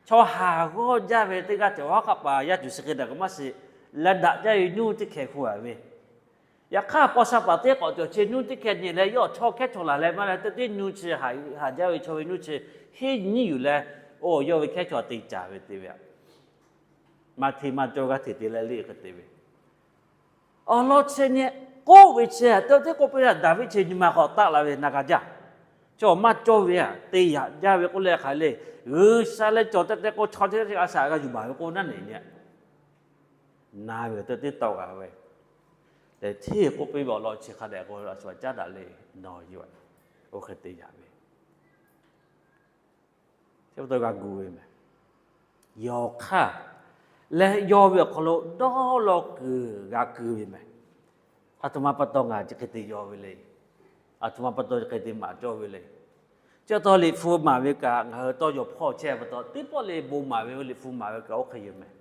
chaw haˍ g'awˇ jaˇ ve teˇ g'aˇ cawˬ haˉ hk'aˆ paˍ yaˇ tuˬ shi hk'e daꞈ kaꞈ maˇ shiˍ, leh daꞈ jaˇ ve nuˇ teˇ hkeh hku a ve. Yaꞈ hk'aˇ paw sha paˍ teˇ k'awꞈ cawˬ chi nuˇ teˇ hkeh nyi leh yawˇ chaw hkehˉ chaw laˬ leh maˇ leh teˇ nuˇ chi haˍ jaˇ ve chaw ve nuˇ chi henˇ nyiˉ yuˬ leh, oˇ yawˇ ve hkehˉ chaw te caˍ ve te ve aꞈ. Maˇ hteˇ maˇ cawˇ g'aˇ hteꞈ te leh le hk'e te ve. Awˬ lawn chi nyi k'oˆ ve chi, teˇ teˇ k'oˆ piˇ leh Daˍviˆ chi nyi ma hk'aw taˆ la ve na g'a jaˇ. Chaw maˇ cawˇ ve aꞈ te yaꞈ jaˇ ve k'oˆ leh hk'aˬ hk'e le, G'uiˬsha leh cawˬ tehꞈ tehꞈ k'o chaw teˇ g'aˇ a shaꞈ g'a yuˬ baˬ ve k'o naˉ neˬ nyi. Na ve teˇ teˇ tawˆ g'a ve, teˇ hteˇ k'oˆ piˇ ve awˬ lawn chi hk'a dehꞈ k'o a shu a caˉ daꞈ le, nawˬ yoˬ, oˇ hk'e te yaꞈ ve. Chi pa taw g'a gu ve mehˍ. Yaw hk'aˇ leh yaw ve awˬ hk'aw lo dawˇ law kuiˬ g'a keu ve mehˍ. Aˬ htoꞈ ma pa taw ngaˬ chi hk'e te yaw ve le. Aˬ htoꞈ ma pa taw chi hk'e te maˍ cawˇ ve le. Chi pa taw Liꞈ hpu maˍ ve kaꞈ ngaˬ hui tawˇ yaw hpawˇ chehˇ pa taw teˇ pawˆ le bon maˍ ve, Liꞈ hpu maˍ ve kaꞈ oˇ hk'e yoˬ mehˍ.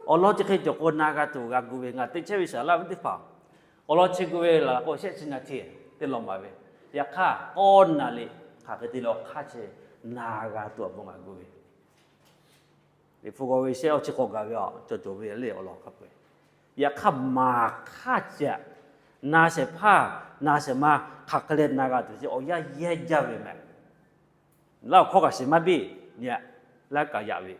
Awˬ lawn chi hk'e cawˬ k'o na g'a tuˬ g'a gu ve, ngaˬ te chehˇ ve saˍ laˇ ve teˇ hpaˍ, awˬ lawn chi gu ve laˬ k'o shehˆ chi na hteˇ teˇ law maˍ ve. Yaꞈ hk'aˇ k'awˇ na liꞈ hk'aˬ hk'e te leh awˬ hk'aˇ chi na g'a tuˬ awˬ bon ngaˬ gu ve. Liꞈ hpu g'aw ve shehˆ awˬ chi k'awꞈ gaˬ ve a cawˬ cawˬ ve le awˬ lawn hk'a peu-eˬ. Yaꞈ hk'aˇ maˍ hk'aˇ ceh, na shehˍ hpaˇ na shehˍ ma hk'aˬ hk'e leh na g'a tuˬ chi awˬ yanˇ yehˇ jaˇ ve mehˍ. Laˇ awˬ hkawˇ kaꞈ shiˍ maˇ biˇ nyi, laˇ kaꞈ yaꞈ ve.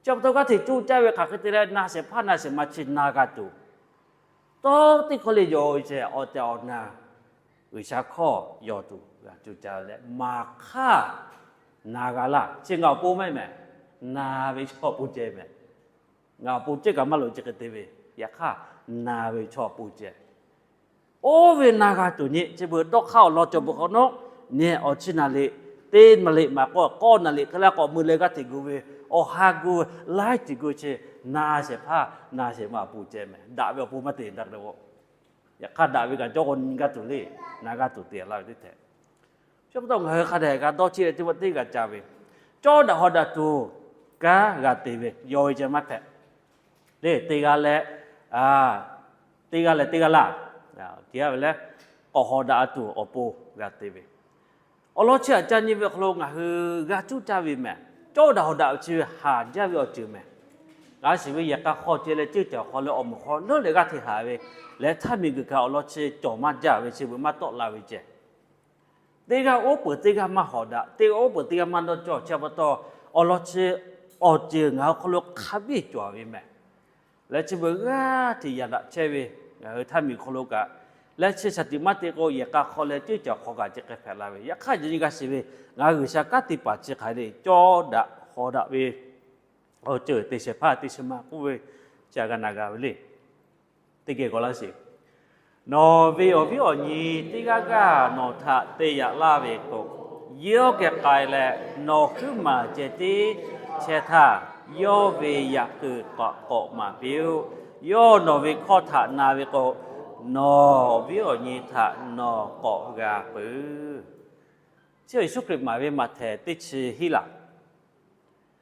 Chi pa taw g'aˇ hteꞈ cuˇ caˇ ve hk'aˬ hk'e te leh na shehˍ hpaˇ na shehˍ ma chi na g'a tuˬ, tawˇ teˇ hkawˇ le yaw ve ceh awˬ tehˬ awˬ na G'uiˬsha hkawˇ yaw tuˬ g'a cuˇ caˇ leh maˍ hk'aˇ na g'a laˇ. Chi ngaˬ awˬ pon maˇ heˆ mehˍ, na ve chaw awˬ pon ceh mehˍ. Ngaˬ awˬ pon ceh kaꞈ maˇ loꞈ chi hk'e te ve, yaꞈ hk'aˇ na ve chaw awˬ pon ceh. Oˇ ve na g'a tuˬ nyi chi beuꞈ dawˇ hk'aˇ awˬ lawn cawˬ beuꞈ hk'awꞈ nawˉ, nyi awˬ chi na liꞈ teˇ na liꞈ maˍ k'o k'awˇ na liꞈ hk'e laˇ k'awꞈ mui leh g'aˇ hteꞈ gu ve, awˬ ha gu laiˉ ceuˬ gu chi na shehˍ hpaˇ na shehˍ ma awˬ pon ceh mehˍ. Daꞈ ve awˬ pon maˇ te daꞈ le k'o, yaꞈ hk'aˇ daꞈ ve kaꞈ cawˇ k'o nyi g'aˇ tuˬ le, na g'aˇ tuˬ te laˇ ve teˇ hteꞈ. Chi pa taw ngaˬ hui hk'a dehꞈ g'a dawˇ cheˇ leh teˇ pawˆ teˇ g'a ca ve, cawˇ daꞈ hawˍ daꞈ tuˬ kanˉ g'a te ve, yaw ve ceh maˇ hpehꞈ. Le teˇ g'aˇ leh, teˇ g'aˇ leh teˇ g'aˇ laˇ, te a ve leh, k'awꞈ hawˍ daꞈ tuˬ awˬ pon g'a te ve, Awˬ lawn chi aꞈ ca nyi ve awˬ hk'aw lo ngaˬ hui g'a cuˇ caˇ ve mehˬ. Cawˇ daꞈ hawˍ daꞈ ve chi ve haˍ jaˇ ve awˬ ceuˬ mehˬ. Ngaˬ hui shiˍ ve yehˬ k'a hk'aw ceh leh ceuˇ caˬ awˬ hk'aw lo awˬ moˍ hk'aw nawˉ leh g'aˇ hteꞈ haˍ ve leh, htaˇ miˬguiˬ kaꞈ awˬ lawn chi cawˬ maˇ jaˇ ve chi beuꞈ maˇ tawˆ la ve ceh. Teˇ g'aˇ oˉ peunˍ teˇ g'aˇ maˇ hawˍ daꞈ, teˇ g'aˇ oˉ peunˍ teˇ g'aˇ maˇ dawˇ cawˇ. Chi pa taw, awˬ lawn chi awˬ ceuˬ ngaˬ hui hk'aw lo hk'a biˇ cawˬ ve mehˬ. Leh chi beuꞈ g'aˇ hteꞈ yaꞈ daꞈ chehˇ ve, ngaˬ hui htaˇ miˬguiˬ hk'aw lo kaꞈ, leh chi shaˍ tiꞈ maˇ te k'o, yehˬ k'a hk'aw leh ceuˇ caˬ hk'aw kaꞈ chi hk'e hpehꞈ la ve. Yaꞈ hk'aˇ yaꞈ nyi g'a shiˍ ve, ngaˬ hui G'uiˬsha kanˉ te paˍ chi hk'aˬ hk'e le, cawˇ daꞈ hawˍ daꞈ ve awˬ ceuˬ teˇ shehˍ hpaˇ teˇ shehˍ ma k'oˆ ve, chi a g'a na g'a ve le. Teˇ geh k'awꞈ laˇ sheˍ. Nawˬ ve awˬ viˉ awˬ nyi teˇ g'aˇ g'aˇ nawˬ htaꞈ te yaꞈ laˇ ve k'o, yawˇ geh k'ai leh nawˬ huiˉ maˬ ceh tiˉ chehˇ htaˇ, yawˇ ve yaꞈ kuiˬ k'awꞈ k'awꞈ maˍ piˇ-oˆ. Yawˇ nawˬ ve hkawˇ htaꞈ na ve k'o, nawˬ awˬ viˉ awˬ nyi htaꞈ nawˬ k'awꞈ g'a peuˬ. Chi Yeˍsuˆ Hkriꞈ maˍ ve Maꞈhtehˍ teˇ chi hiˉ laˬ.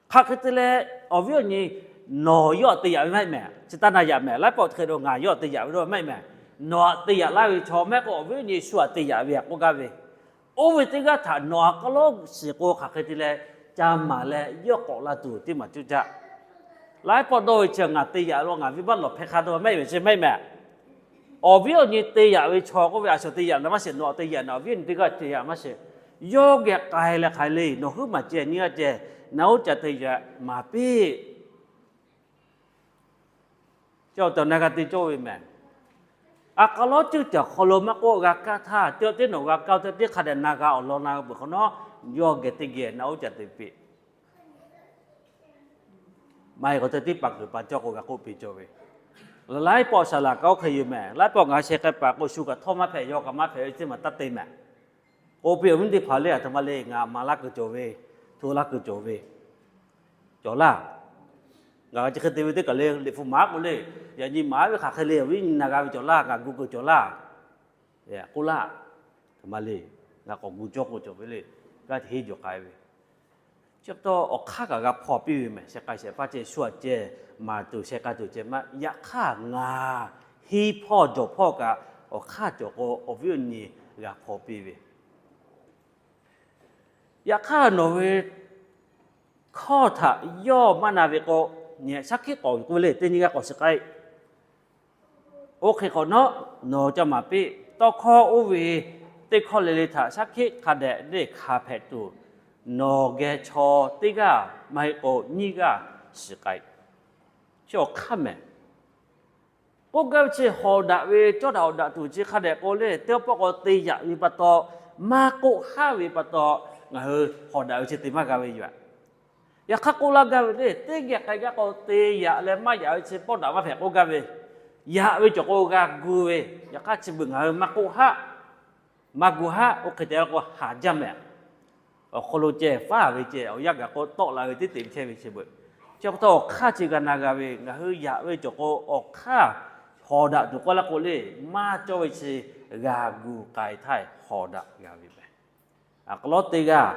Hk'aˬ hk'e te leh awˬ viˉ awˬ nyi nawˬ yawˇ htaꞈ te yaꞈ ve maˇ heˆ mehˍ. Chi taˇ na yaꞈ mehˍ. Laiˉ pawˆ hk'e lo ngaˬ yawˇ htaꞈ te yaꞈ ve maˇ heˆ mehˍ. Nawˬ htaꞈ te yaꞈ laˇ ve chaw maˇ heˆ k'o, awˬ viˉ awˬ nyi shu htaꞈ te yaꞈ ve htaꞈ k'oˆ gaˇ ve. Oˇ ve teˇ g'aˇ htaꞈ nawˬ htaꞈ k'aw lawˉ shiˍ k'o, hk'aˬ hk'e te leh ca maˍ leh yawˇ k'awꞈ la tuˬ teˇ maˬ cuˇ caˇ. Laiˉ pawˆ dawˇ ve chi ngaˬ te yaꞈ lo ngaˬ venˇbaˆ lawˬ hpehˇ hk'a dawˇ maˇ heˆ ve chi maˇ heˆ mehˍ. Awˬ viˉ awˬ nyi te yaꞈ ve chaw k'oˆ ve, a shu te yaꞈ na maˇ sheˍ, nawˬ te yaꞈ na, awˬ viˉ awˬ nyi teˇ g'aˇ te yaꞈ maˇ sheˍ. Yawˇ geh k'ai leh hk'aˬ hk'e le, nawˬ huiˉ maˬ ceh nyiˇ g'aˇ ceh na oˉ ca te yaꞈ maˍ piˇ. Chi awˬ tehˬ na g'a te cawˇ ve mehˍ. A k'a lawˉ ceuˇ caˬ hk'aw lo maˇ k'oˆ, g'a kaˇ htaˇ teˇ teˇ nawˬ g'a kaˇ-o, teˇ teˇ hk'a dehꞈ na g'a awˬ lawn na peuˬ hk'awꞈ nawˉ, yawˇ geh teˇ geh na oˉ ca te piˇ. Maˇ heˆ k'o teˇ tiˉ pa kuiˬ pa cawˇ k'o g'a k'oˆ piˇ cawˇ ve. Laiˉ pawˆ saˍ laˍ kaꞈ oˇ hk'e yoˬ mehˍ. Laiˉ pawˆ ngaˬ sheh k'ai paˍ k'o shu kaꞈ htawˇ maˇ hpehꞈ, yaw kaꞈ maˇ hpehꞈ ve teˇ maˬ taˇ te mehˍ. K'oˆ piˇ, awˬ viˉ teˇ hpaˍ le, aˬ htoꞈ ma le, ngaˬ maˍ laˇ kuiˬ cawˬ ve, hto laˇ kuiˬ cawˬ ve, cawˬ laˇ. Ngaˬ chi hk'e te ve teˇ kaˬ le, liꞈ hpu maˍ k'o le, yaꞈ nyi maˍ ve hk'aˬ hk'e le, awˬ viˉ nyi na g'a ve cawˬ laˇ, ngaˬ gu kuiˬ cawˬ laˇ. K'oˆ laˇ, aˬ htoꞈ ma le, ngaˬ k'awꞈ gu cawˇ k'o cawˬ ve le, g'aˇ hteꞈ henˇ jawˬ k'ai ve. Chi pa taw awˬ hk'aˇ kaꞈ g'a hpaw piˇ ve mehˍ. Sheh k'ai shehˍ hpaˇ ceh shu aꞈ ceh maˍ tuˬ sheh k'ai tuˬ ceh maˇ, yaꞈ hk'aˇ ngaˬ henˇ hpawˇ jawˬ hpawˇ kaꞈ awˬ hk'aˇ cawˬ k'o, awˬ viˉ awˬ nyi g'a hpaw piˇ ve. Yaꞈ hk'aˇ nawˬ ve hkawˇ htaꞈ yawˇ maˇ na ve k'o, nyi shaˉ hkiˆ k'awꞈ k'oˆ ve le, teˇ nyi g'aˇ k'awꞈ shiˍ k'ai. Oˇ hk'e hk'awꞈ nawˉ nawˬ ca maˍ piˇ. Tawˇ hkawˇ oˇ ve teˇ hkawˇ le le htaꞈ shaˉ hkiˆ hk'a dehꞈ leˇ hkanˍ hpehꞈ tuˬ, nawˬ geh chaw teˇ g'aˇ maˇ heˆ k'o nyiˇ g'aˇ shiˍ k'ai. Chi awˬ hk'aˇ mehˍ. K'oˆ gaˇ ve chi hawˍ daꞈ ve cawˇ daꞈ hawˍ daꞈ tuˬ chi hk'a dehꞈ k'o le, teˇ pawˆ k'o te yaꞈ ve pa taw, maˇ k'oˆ haˉ ve pa taw, ngaˬ hui hawˍ daꞈ ve chi te maˇ g'a ve yoˬ. Yaꞈ hk'aˇ k'oˆ laˇ gaˇ ve le, teˇ geh k'ai gaˇ k'o te yaꞈ leh maˇ yaꞈ ve chi pawˆ daꞈ maˇ hpehꞈ k'oˆ gaˇ ve. Yaꞈ ve cawˬ k'o g'a gu ve. Yaꞈ hk'aˇ chi beuꞈ ngaˬ hui maˇ k'oˆ haˉ, maˇ gu haˉ, oˇ hk'e te la k'o haˍ jaˇ mehˍ. Awˬ hk'aw lo ceh faˉ ve ceh awˬ yanˇ gaˬ k'o tawˆ la ve teˇ te chehˇ ve chi beuꞈ. Chi pa taw awˬ hk'aˇ chi g'a na g'a ve, ngaˬ hui yaꞈ ve cawˬ k'o awˬ hk'aˇ hawˍ daꞈ tuˬ k'oˆ laˇ k'o le, maˇ cawˇ ve chi g'a gu k'ai htaˇ hawˍ daꞈ g'a ve mehˍ. Aˬ hk'aw lawˉ teˇ g'aˇ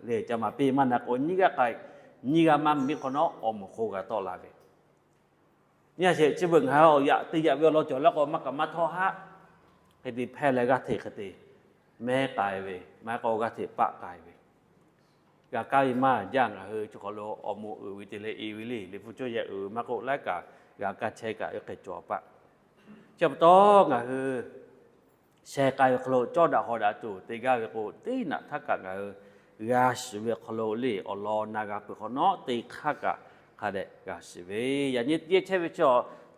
le ca maˍ piˇ, maˇ na k'o nyiˇ g'aˇ k'ai, nyiˇ g'aˇ maˇ miˇ hk'awꞈ nawˉ awˬ moˍ hk'oˆ g'a tawˆ la ve. Nyi a sheˍ, chi beuꞈ ngaˬ hui awˬ yaꞈ te yaꞈ ve awˬ lawn cawˬ laˇ k'o maˇ kaꞈ maˇ htawˇ haˆ. Hk'e te hpehˇ leh g'aˇ hteꞈ hk'e te mehˉ k'ai ve, maˇ heˆ k'o g'aˇ hteꞈ paˆ k'ai ve. G'a kaˇ ve maˇ jaˇ, ngaˬ hui chi hk'awꞈ lo awˬ moˍ uiˍ ve te leh e ve le, liꞈ hpu cawˇ yehˬ uiˍ ve maˇ k'oˆ laiˉ kaꞈ g'a kaˇ chehˇ kaꞈ oˇ hk'e cawˬ paˆ. Chi pa taw ngaˬ hui sheh k'ai ve hk'aw lo cawˇ daꞈ hawˍ daꞈ tuˬ te gaˇ ve k'o, teˇ naꞈ htaˇ kaꞈ ngaˬ hui g'a shiˍ ve hk'aw lo le awˬ lawn na g'a peuˬ hk'awꞈ nawˉ, teˇ hk'aˇ kaꞈ hk'a dehꞈ g'a shiˍ ve. Yaꞈ nyi teˇ chehˇ ve chi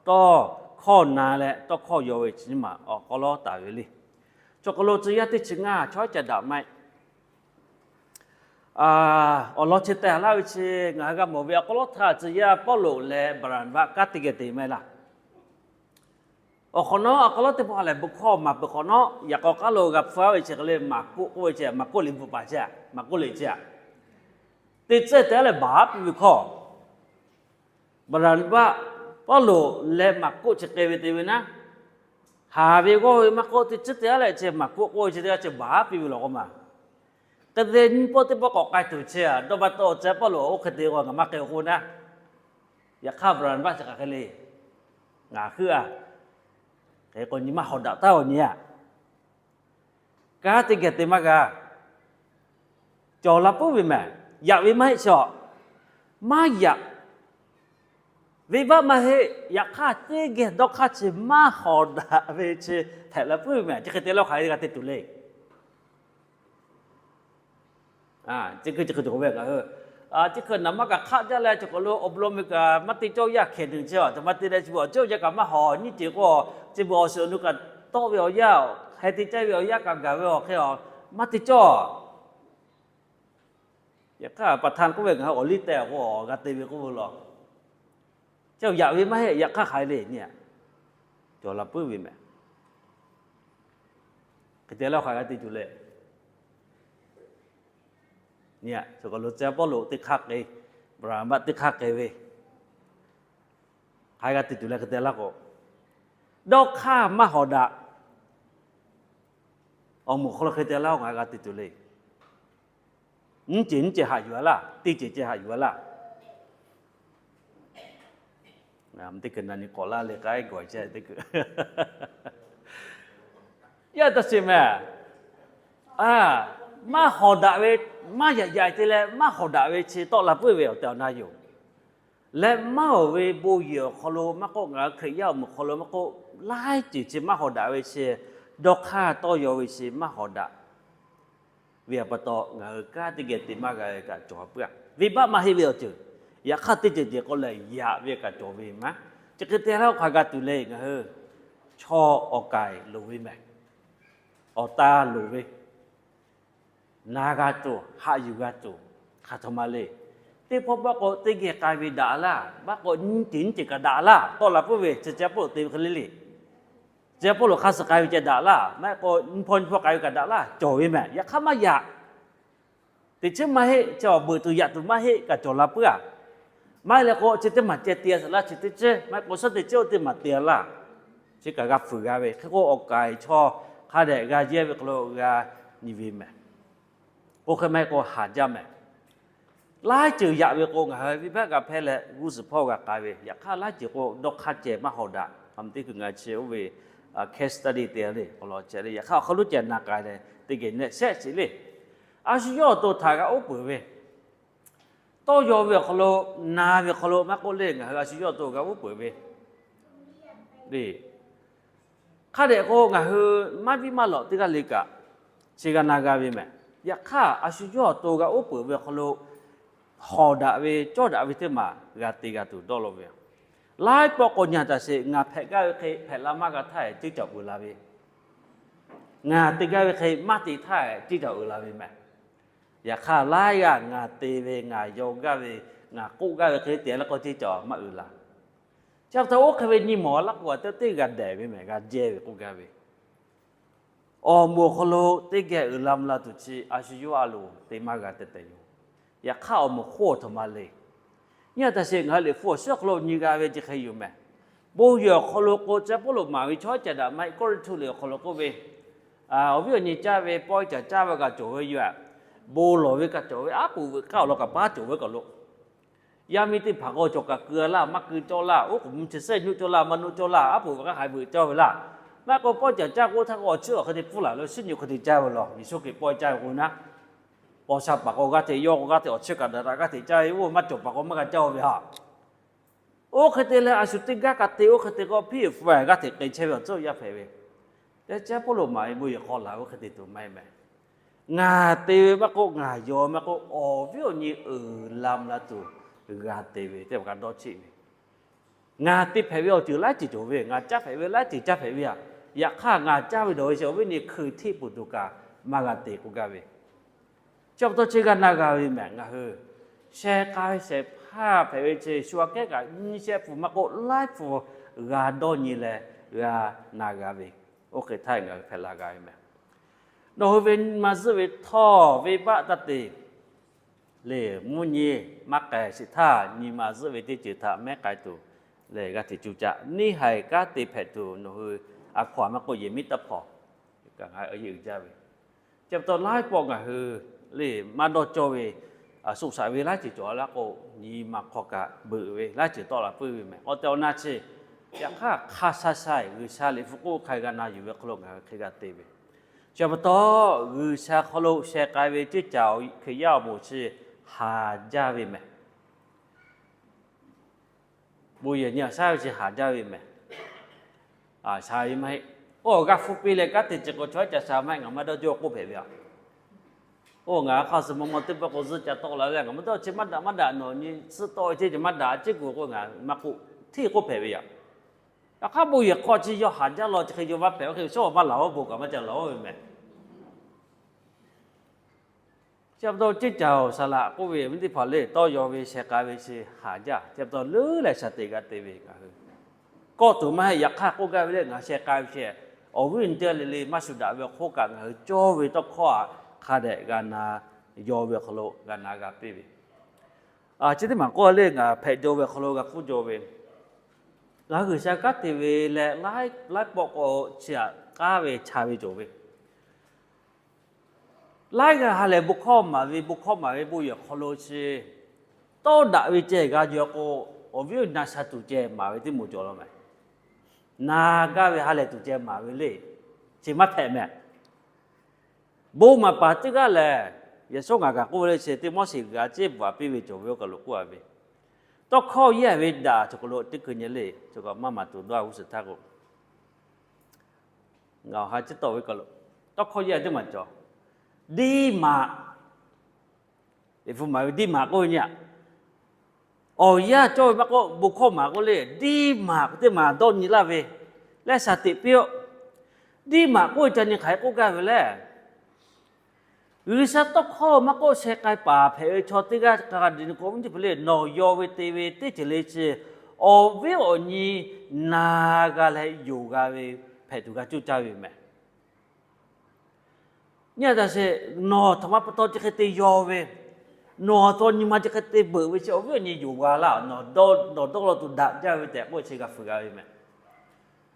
tawˇ hkawˇ na leh tawˇ hkawˇ yaw ve chi nyi ma awˬ hk'aw lawˉ taˍ ve le. Chaw hk'aw lo tcuh yaˇ teˇ chi ngaˇ chaw ca daꞈ maˇ heˆ. Awˬ lawn chi teh laˇ ve chi ngaˬ hui g'a mawˬ ve awˬ hk'aw lawˉ htaˇ tcuh yaˇ Pawˇluꞈ leh Baˍnaˍbaˆ kanˉ teˇ geh te maˇ heˆ laˇ. Awˬ hk'awꞈ nawˉ awˬ hk'aw lawˉ teˇ hpaˍ lehˬ, bon hkawˇ maˍ peuˬ hk'awꞈ nawˉ, yaꞈ k'aw k'aˉ lo g'a hpfuhˇ ve chi hk'e le, Maˍkoˆ k'oˆ ve ceh, Maˍkoˆ liꞈ bvuhꞈ paˍ ceh, Maˍkoˆ liꞈ ceh, teˇ tcuhˇ te leh baˬ haˉ piˇ ve hkawˇ, Baˍnaˍbaˆ, Pawˇluꞈ leh Maˍkoˆ chi k'ai ve te ve naˉ, haˍ ve g'awˇ ve maˇ k'oˆ, teˇ tcuhˇ te leh ceh Maˍkoˆ k'oˆ ve chi teˇ g'aˇ ceh baˬ haˉ piˇ ve law k'o maˬ. Hk'e te nyi pawˆ teˇ pawˆ k'awꞈ k'ai tuˬ chehˇ a, dawˇ baˆ tawˆ ceh Pawˇluꞈ oˇ hk'e te k'o ngaˬ maˇ k'ai k'o naˉ, yaꞈ hk'aˇ Baˍnaˍbaˆ chi hk'aˬ hk'e le, ngaˬ heuˆ a, hk'e k'o nyi ma hawˍ daꞈ taˉ awˬ nyi a, kanˉ teˇ geh te maˇ g'a. cawˬ la puiˉ ve mehˬ. Yaꞈ ve maˇ heˆ chi a, maˇ yaꞈ. Venˇbaˆ maˇ heˆ. Yaꞈ hk'aˇ teˇ geh dawˇ hk'aˇ chi maˇ hawˍ daꞈ ve chi hpehꞈ la puiˉ ve mehˬ. Chi hk'e te leh hk'aˬ hk'e g'a te tuˬ le. Chi hk'e, chi hk'e ve ngaˬ hui, chi hk'e naˍ maˇ kaꞈ hk'aˆ jaˇ leh, chi k'awꞈ lo awˬ bon lo mi kaꞈ maˇ te cawˇ yaˇ hkehˍ nyi chi a, maˇ te leh chi beuꞈ awˬ ceuˬ awˬ yanˇ kaꞈ maˇ hawˍ nyi ceˬ k'o, chi beuꞈ awˬ shiˍ awˬ nu kaꞈ tawˆ ve awˬ yanˇ, hk'e te caˇ ve awˬ yanˇ kaꞈ gaˬ ve awˬ hk'e a, maˇ te cawˇ. Yaꞈ hk'aˇ pa htaˇ k'oˆ ve ngaˬ hui awˬ liˇ teh awˬ k'o g'a te ve k'oˆ ve law. Chi yaꞈ ve maˇ heˆ. Yaꞈ hk'aˇ hk'aˬ hk'e le nyi a, cawˬ la puiˉ ve mehˬ. Hk'e te leh hk'aˬ g'a te tuˬ le. Nyi a, chi k'awꞈ lo tcuh Pawˇluꞈ teˇ hk'aˇ k'ai, Baˍnaˍbaˆ teˇ hk'aˇ k'ai ve, hk'aˬ g'a te tuˬ le hk'e te laˇ k'o, dawˇ hk'aˇ maˇ hawˍ daꞈ. Awˬ moˍ hk'aw lo hk'e te laˇ k'o hk'aˬ g'a te tuˬ le. Nyiˇ ceuˬ nyiˇ ceuˬ haꞈ yuˬ a laˇ, teˇ ceuˬ ceh haꞈ yuˬ a laˇ. Teˇ kuiˬ na ni k'awꞈ laˇ le k'ai gawˬ chehˇ teˇ kuiˬ. Yaˇ taˇ sheˍ mehˬ. Maˇ hawˍ daꞈ ve, maˇ yaꞈ yaꞈ te leh maˇ hawˍ daꞈ ve chi tawˆ la puiˉ ve awˬ tehˬ awˬ na yoˬ. Leh maˇ oˬ ve bon yehˬ awˬ hk'aw lo maˇ k'oˆ, ngaˬ hui Hkriꞈ yaˇ awˬ moˍ hk'aw lo maˇ k'oˆ, laiˉ ceuˬ chi maˇ hawˍ daꞈ ve chi, dawˇ hk'aˇ tawˇ yaw ve chi maˇ hawˍ daꞈ ve pa taw, ngaˬ hui kanˉ teˇ geh te maˇ g'a ve kaꞈ cawˬ puiˉ a. Venˇbaˆ maˇ heˆ ve awˬ ceuˬ, yaꞈ hk'aˇ teˇ ceuˬ ceuˬ k'o lehˬ yaꞈ ve kaꞈ cawˬ ve maˇ. Chi hk'e te laˇ hk'aˬ g'a tuˬ le ngaˬ hui, chaw awˬ k'ai loˍ ve mehˬ. Awˬ ta loˍ ve, na g'a tuˬ, haꞈ yuˬ g'a tuˬ, hk'aˬ htoꞈ ma le. Teˇ pawˆ maˇ k'o teˇ geh k'ai ve daꞈ laˇ, maˇ k'o nyiˇ ceuˬ nyiˇ ceuˬ kaꞈ daꞈ laˇ tawˆ la puiˉ ve chi tcuh Pawˇluꞈ te ve hk'e le le. Tcuh Pawˇluꞈ hk'a suh k'ai ve ceh daꞈ laˇ, maˇ k'o nyiˇ hpawˇ nyiˇ hpawˇ k'ai ve kaꞈ daꞈ laˇ cawˬ ve mehˬ. Yaꞈ hk'aˇ maˇ yaꞈ. Teꞈ chiˉ maˇ heˆ, chi awˬ beuꞈ tuˬ yaꞈ tuˬ maˇ heˆ kaꞈ cawˬ la puiˉ a. Maˇ heˆ leh k'o chi teˇ maˬ ceh te a suhˍ laˇ chi teˇ ciˉ, maˇ heˆ k'o shaˉ teꞈ ciˉ oˇ teˇ maˬ te a laˇ. Chi kaꞈ g'a fuiˍ g'a ve hk'e k'o awˬ k'ai chaw hk'a dehꞈ g'a yehˇ ve hk'aw lo g'a nyi ve mehˬ. Oˇ hk'e maˇ heˆ k'o haˍ jaˇ mehˬ. Laiˉ ceuˬ yaꞈ ve k'o ngaˬ hui venˇbaˆ g'a hpehˇ leh g'uˇ suhˍ hpawˇ g'a k'ai ve, yaꞈ hk'aˇ laiˉ ceuˬ k'o dawˇ hk'aˇ ceh maˇ hawˍ daꞈ. Aˬ, teˇ kuiˬ ngaˬ chi oˇ ve case study te le awˬ lawn ceh le, yaꞈ hk'aˇ awˬ hk'aw lo ceh na k'ai leh teˇ geh nehˆ shehˆ sheˍ le. A shu yawˇ awˬ to htaꞈ g'a uˉ peunˍ ve, tawˇ yaw ve awˬ hk'aw lo, na ve awˬ hk'aw lo maˇ k'oˆ le, ngaˬ hui a shu yawˇ awˬ to g'a uˉ peunˍ ve le. Hk'a dehꞈ k'o ngaˬ hui maˇ biˇ maˇ lawꞈ teˇ g'aˇ le kaꞈ chi g'a na g'a ve mehˬ. Yaꞈ hk'aˇ a shu yawˇ awˬ to g'a uˉ peunˍ ve awˬ hk'aw lo hawˍ daꞈ ve cawˇ daꞈ ve teˇ maˬ g'a te g'a tuˬ dawˇ law ve. Laiˉ pawˆ k'o nyi a taˍ sheˍ, ngaˬ hpehꞈ gaˇ ve hk'e hpehꞈ la maˇ g'a htaˇ ceˇ cawˬ uiˍ la ve, ngaˬ te gaˇ ve hk'e maˇ te htaˇ ceˇ cawˬ uiˍ la ve mehˬ. Yaꞈ hk'aˇ laiˉ g'aˇ ngaˬ te ve, ngaˬ yaw gaˇ ve, ngaˬ k'oˆ gaˇ ve hk'e te leh k'o ceˇ cawˬ maˇ uiˍ la. Chi pa taw oˇ hk'e ve nyi mawˬ laˇ k'o a teˇ g'aˇ dehꞈ ve mehˬ, g'a jehˇ ve k'oˆ gaˇ ve. Awˬ moˍ awˬ hk'aw lo teˇ geh uiˍ la mvuh la tuˬ chi a shu yawˇ a loˍ te maˇ g'a tehꞈ tehꞈ yoˬ. Yaꞈ hk'aˇ awˬ moˍ hk'oˆ aˬ htoꞈ ma le. Nyi a taˍ sheˍ, ngaˬ hui Liꞈ hpu awˬ suhˉ awˬ hk'aw lo nyi g'a ve chi hk'e yoˬ mehˬ. Bon yehˬ awˬ hk'aw lo k'o, tcuh Pawˇluꞈ maˍ ve chaw caˇ daꞈ maˇ heˆ, Kawˇrenˍhtuˆ liꞈ awˬ hk'aw lo k'oˆ ve, awˬ viˉ awˬ nyi caˇ ve pawehˇ caˬ caˇ ve kaꞈ cawˬ ve yoˬ. Bon lawˬ ve kaꞈ cawˬ ve, aˉ poꞈ veuꞈ k'aˉ awˬ lawn kaꞈ paˉ cawˬ ve kaꞈ lo. Yaˇ miˇ teˇ hpaˍ k'o cawˬ kaꞈ keu laˇ, maˇ keu cawˇ laˇ, oˉ k'oˍ mvuh chi sehˉ nyoˆ cawˇ laˇ, maˇ nyoˆ cawˇ laˇ, aˉ poꞈ veuꞈ k'aˉ hk'aˬ hk'e veuꞈ cawˇ ve laˇ. Maˇ heˆ k'o pawehˇ caˬ caˇ k'o htaˇ k'o awˬ chiˇ awˬ hk'e te pfuhˇ laˬ lo, shinˉ nyi hk'e te caˇ ve law. Yeˍsuˆ Hkriꞈ pawehˇ caˇ ve k'o naˉ, paw sha paˍ k'o g'aˇ hteꞈ yawˇ k'o g'aˇ hteꞈ awˬ chiˇ kaꞈ daꞈ daꞈ g'aˇ hteꞈ caˇ ve, oˇ maˇ cawˬ paˍ k'o maˇ g'a caˇ ve ha. Oˇ hk'e te leh a shu teˇ g'aˇ ka te, oˇ hk'e te k'o hpiˇ fu g'aˇ hteꞈ k'ai chehˇ ve awˬ tcuhˇ yaˇ hpehꞈ ve. Tcuh Pawˇluꞈ maˍ ve bon yehˬ hk'aw laˬ oˇ hk'e te tuˬ maˇ heˆ mehˬ. Ngaˬ te ve maˇ k'oˆ, ngaˬ yaw maˇ k'oˆ, awˬ viˉ awˬ nyi uiˍ la mvuh la tuˬ g'a te ve teˇ hpaˍ kaꞈ dawˇ cheˆ ve. Ngaˬ te hpehꞈ ve awˬ ceuˬ laiˉ ceuˬ cawˬ ve, ngaˬ caˇ hpehꞈ ve laiˉ ceuˬ caˇ hpehꞈ ve a. Yaꞈ hk'aˇ ngaˬ caˇ ve dawˬ ve chi awˬ viˉ awˬ nyi hkui hteˆ peuˬ tuˬ kaꞈ maˇ g'a te k'oˆ gaˇ ve. Chi pa taw chi g'a na g'a ve mehˬ. Ngaˬ hui sheh k'ai shehˍ hpaˇ hpehꞈ ve chi shu aꞈ kehˉ kaꞈ nyiˇ shehˆ hpu maˇ k'oˆ laiˉ hpu g'a dawˇ nyi leh g'a na g'a ve, oˇ hk'e htaˇ ngaˬ hui hpehꞈ la g'a ve mehˬ. Nawˬ hui ve nyi ma zuhˆ ve htawˇ venˇbaˆ taˇ te le. Mvuhˇ nyi maˇ k'ai sheˍ htaˇ, nyi ma zuhˆ ve teˇ ceuˬ htaꞈ mehˉ k'ai tuˬ lehˬ g'a hteꞈ cuˇ caˆ. Neˇ haiˬ kanˉ te hpehꞈ tuˬ nawˬ hui a hkaw-anˬ maˇ k'oˆ, yehˬ miˉ taˇ hpawnˬ, ngaˬ hui a yeˇ uiˍ jaˇ ve. Chi pa taw laiˉ pawˆ ngaˬ hui le maˇ dawˇ cawˇ ve, soˆ shaꞈ ve laiˉ ceuˬ cawˬ laˇ k'o, nyi ma hk'aw kaꞈ beuꞈ ve laiˉ ceuˬ tawˆ la puiˉ ve mehˬ. Awˬ tehˬ awˬ na chi, yaꞈ hk'aˇ hk'a sha sha-eˬ G'uiˬsha liꞈ hpu k'oˆ hk'a g'a na yuˬ ve hk'aw lo ngaˬ hui hk'e g'a te ve. Chi pa taw, G'uiˬsha hk'aw lo sheh k'ai ve ceuˇ caˬ Hkriꞈ yaˇ awˬ moˍ chi haˍ jaˇ ve mehˬ. Bon yehˬ nyi aꞈ shaˉ ve chi haˍ jaˇ ve mehˬ. Sha ve maˇ heˆ. Oˇ g'aˇ hpfuhˇ piˇ leh kanˉ te ceh k'o, chaw haˉ ca sha maˇ heˆ, ngaˬ maˇ dawˇ jawˇ k'oˆ hpehꞈ ve aꞈ. Oˇ ngaˬ hk'aˇ suh maw maw teˇ pawˆ k'o zuhˇ ca tawˆ la leh, ngaˬ maˇ dawˇ chi maˇ daꞈ maˇ daꞈ nawˬ nyi suhˉ tawˆ ve ceh maˇ daꞈ ceˇ kuˬ k'o, ngaˬ maˇ k'oˆ hteˇ k'oˆ hpehꞈ ve aꞈ. Yaꞈ hk'aˇ bon yehˬ hk'aw chi yawˇ haˍ jaˇ law, chi hk'e yawˇ maˇ hpehꞈ, oˇ hk'e shawˉ maˇ laˬ oˇ bon kaꞈ maˇ ca laˬ oˇ ve mehˬ. Chi pa taw ceuˇ caˬ awˬ saˍ laꞈ k'oˆ ve mvuhˇ teˇ hpaˍ lehˬ, tawˇ yaw ve sheh k'ai ve chi haˍ jaˇ. Chi pa taw leuˉ leh shaˍ teꞈ g'a te ve ngaˬ hui kawˆ tuˬ maˇ heˆ. Yaꞈ hk'aˇ k'oˆ gaˇ ve lehˬ, ngaˬ sheh k'ai ve chi awˬ viˉ awˬ nyi teˇ g'aˇ le le maˇ shu daꞈ ve awˬ hk'oˆ kaꞈ, ngaˬ hui cawˇ ve tawˇ hkawˇ htaꞈ hk'a dehꞈ g'a na, yaw ve awˬ hk'aw lo g'a na g'a piˇ ve. Chi teˇ maˬ k'oˆ lehˬ, ngaˬ hpehꞈ jaw ve awˬ hk'aw lo g'a k'oˆ jaw ve, ngaˬ hui G'uiˬsha kanˉ te ve leh laiˉ pawˆ k'o chi htaꞈ k'aˉ ve cha ve cawˬ ve. Laiˉ g'aˇ ha lehˬ bon hkawˇ maˍ ve, bon hkawˇ maˍ ve bon yehˬ hk'aw lo chi tawˇ daꞈ ve ceh g'a jaw k'o, awˬ viˉ awˬ nyi na sha tuˬ ceh maˍ ve teˇ moˍ cawˬ law mehˬ. Na gaˇ ve ha lehˬ tuˬ ceh maˍ ve le, chi maˇ hpehꞈ mehˬ. Bon maˍ paˍ teˇ g'aˇ lehˬ, yaꞈ shawˉ ngaˬ kaꞈ k'oˆ ve le, chi teˇ Moˉseˍ g'a ceˇ bvuhꞈ piˇ ve cawˬ ve oˇ kaˬ lo k'oˆ a ve, tawˇ hkawˇ yaˇ ve daꞈ cawˬ k'o lo teˇ hkui nyi le, cawˬ kaꞈ maˇ maˍ tuˬ dawˇ g'uˇ suhˍ htaˇ k'o, ngaˬ awˬ ha ciˉ tawˆ ve kaˬ lo tawˇ hkawˇ yaˇ teˇ maˬ cawˬ. Diˇ maꞈ, eˍ hpu maˍ ve diˇ maꞈ k'oˆ ve nyi aꞈ, awˬ yanˇ cawˇ ve maˇ k'oˆ, bon hkawˇ maˍ k'oˆ le, diˇ maꞈ teˇ maˬ dawˇ nyi laˇ ve, leh shaˍ teꞈ piˇ-oˆ. Diˇ maꞈ k'oˆ ve ca nyi hk'aˬ hk'e k'oˆ gaˇ ve lehˬ, G'uiˬsha tawˇ hkawˇ maˇ k'oˆ, sheh k'ai paˍ hpehꞈ ve chaw teˇ g'aˇ hk'a dehꞈ nyi k'o, mvuhˇ teˇ hpaˍ le nawˬ yaw ve te ve teˇ ceuˬ le chi awˬ viˉ awˬ nyi na g'a leh yonˍ g'a ve hpehꞈ tuˬ g'a cuˇ caˇ ve mehˬ. Nyi a taꞈ sheˍ, nawˬ htaꞈ ma pa taw chi hk'e te yaw ve, nawˬ htaꞈ nyi ma chi hk'e te beuꞈ ve chi awˬ viˉ awˬ nyi yonˍ g'a laˇ. Nawˬ dawˇ law tuˬ daꞈ jaˇ ve tehꞈ k'oˆ chi g'a fuiˍ g'a ve mehˬ.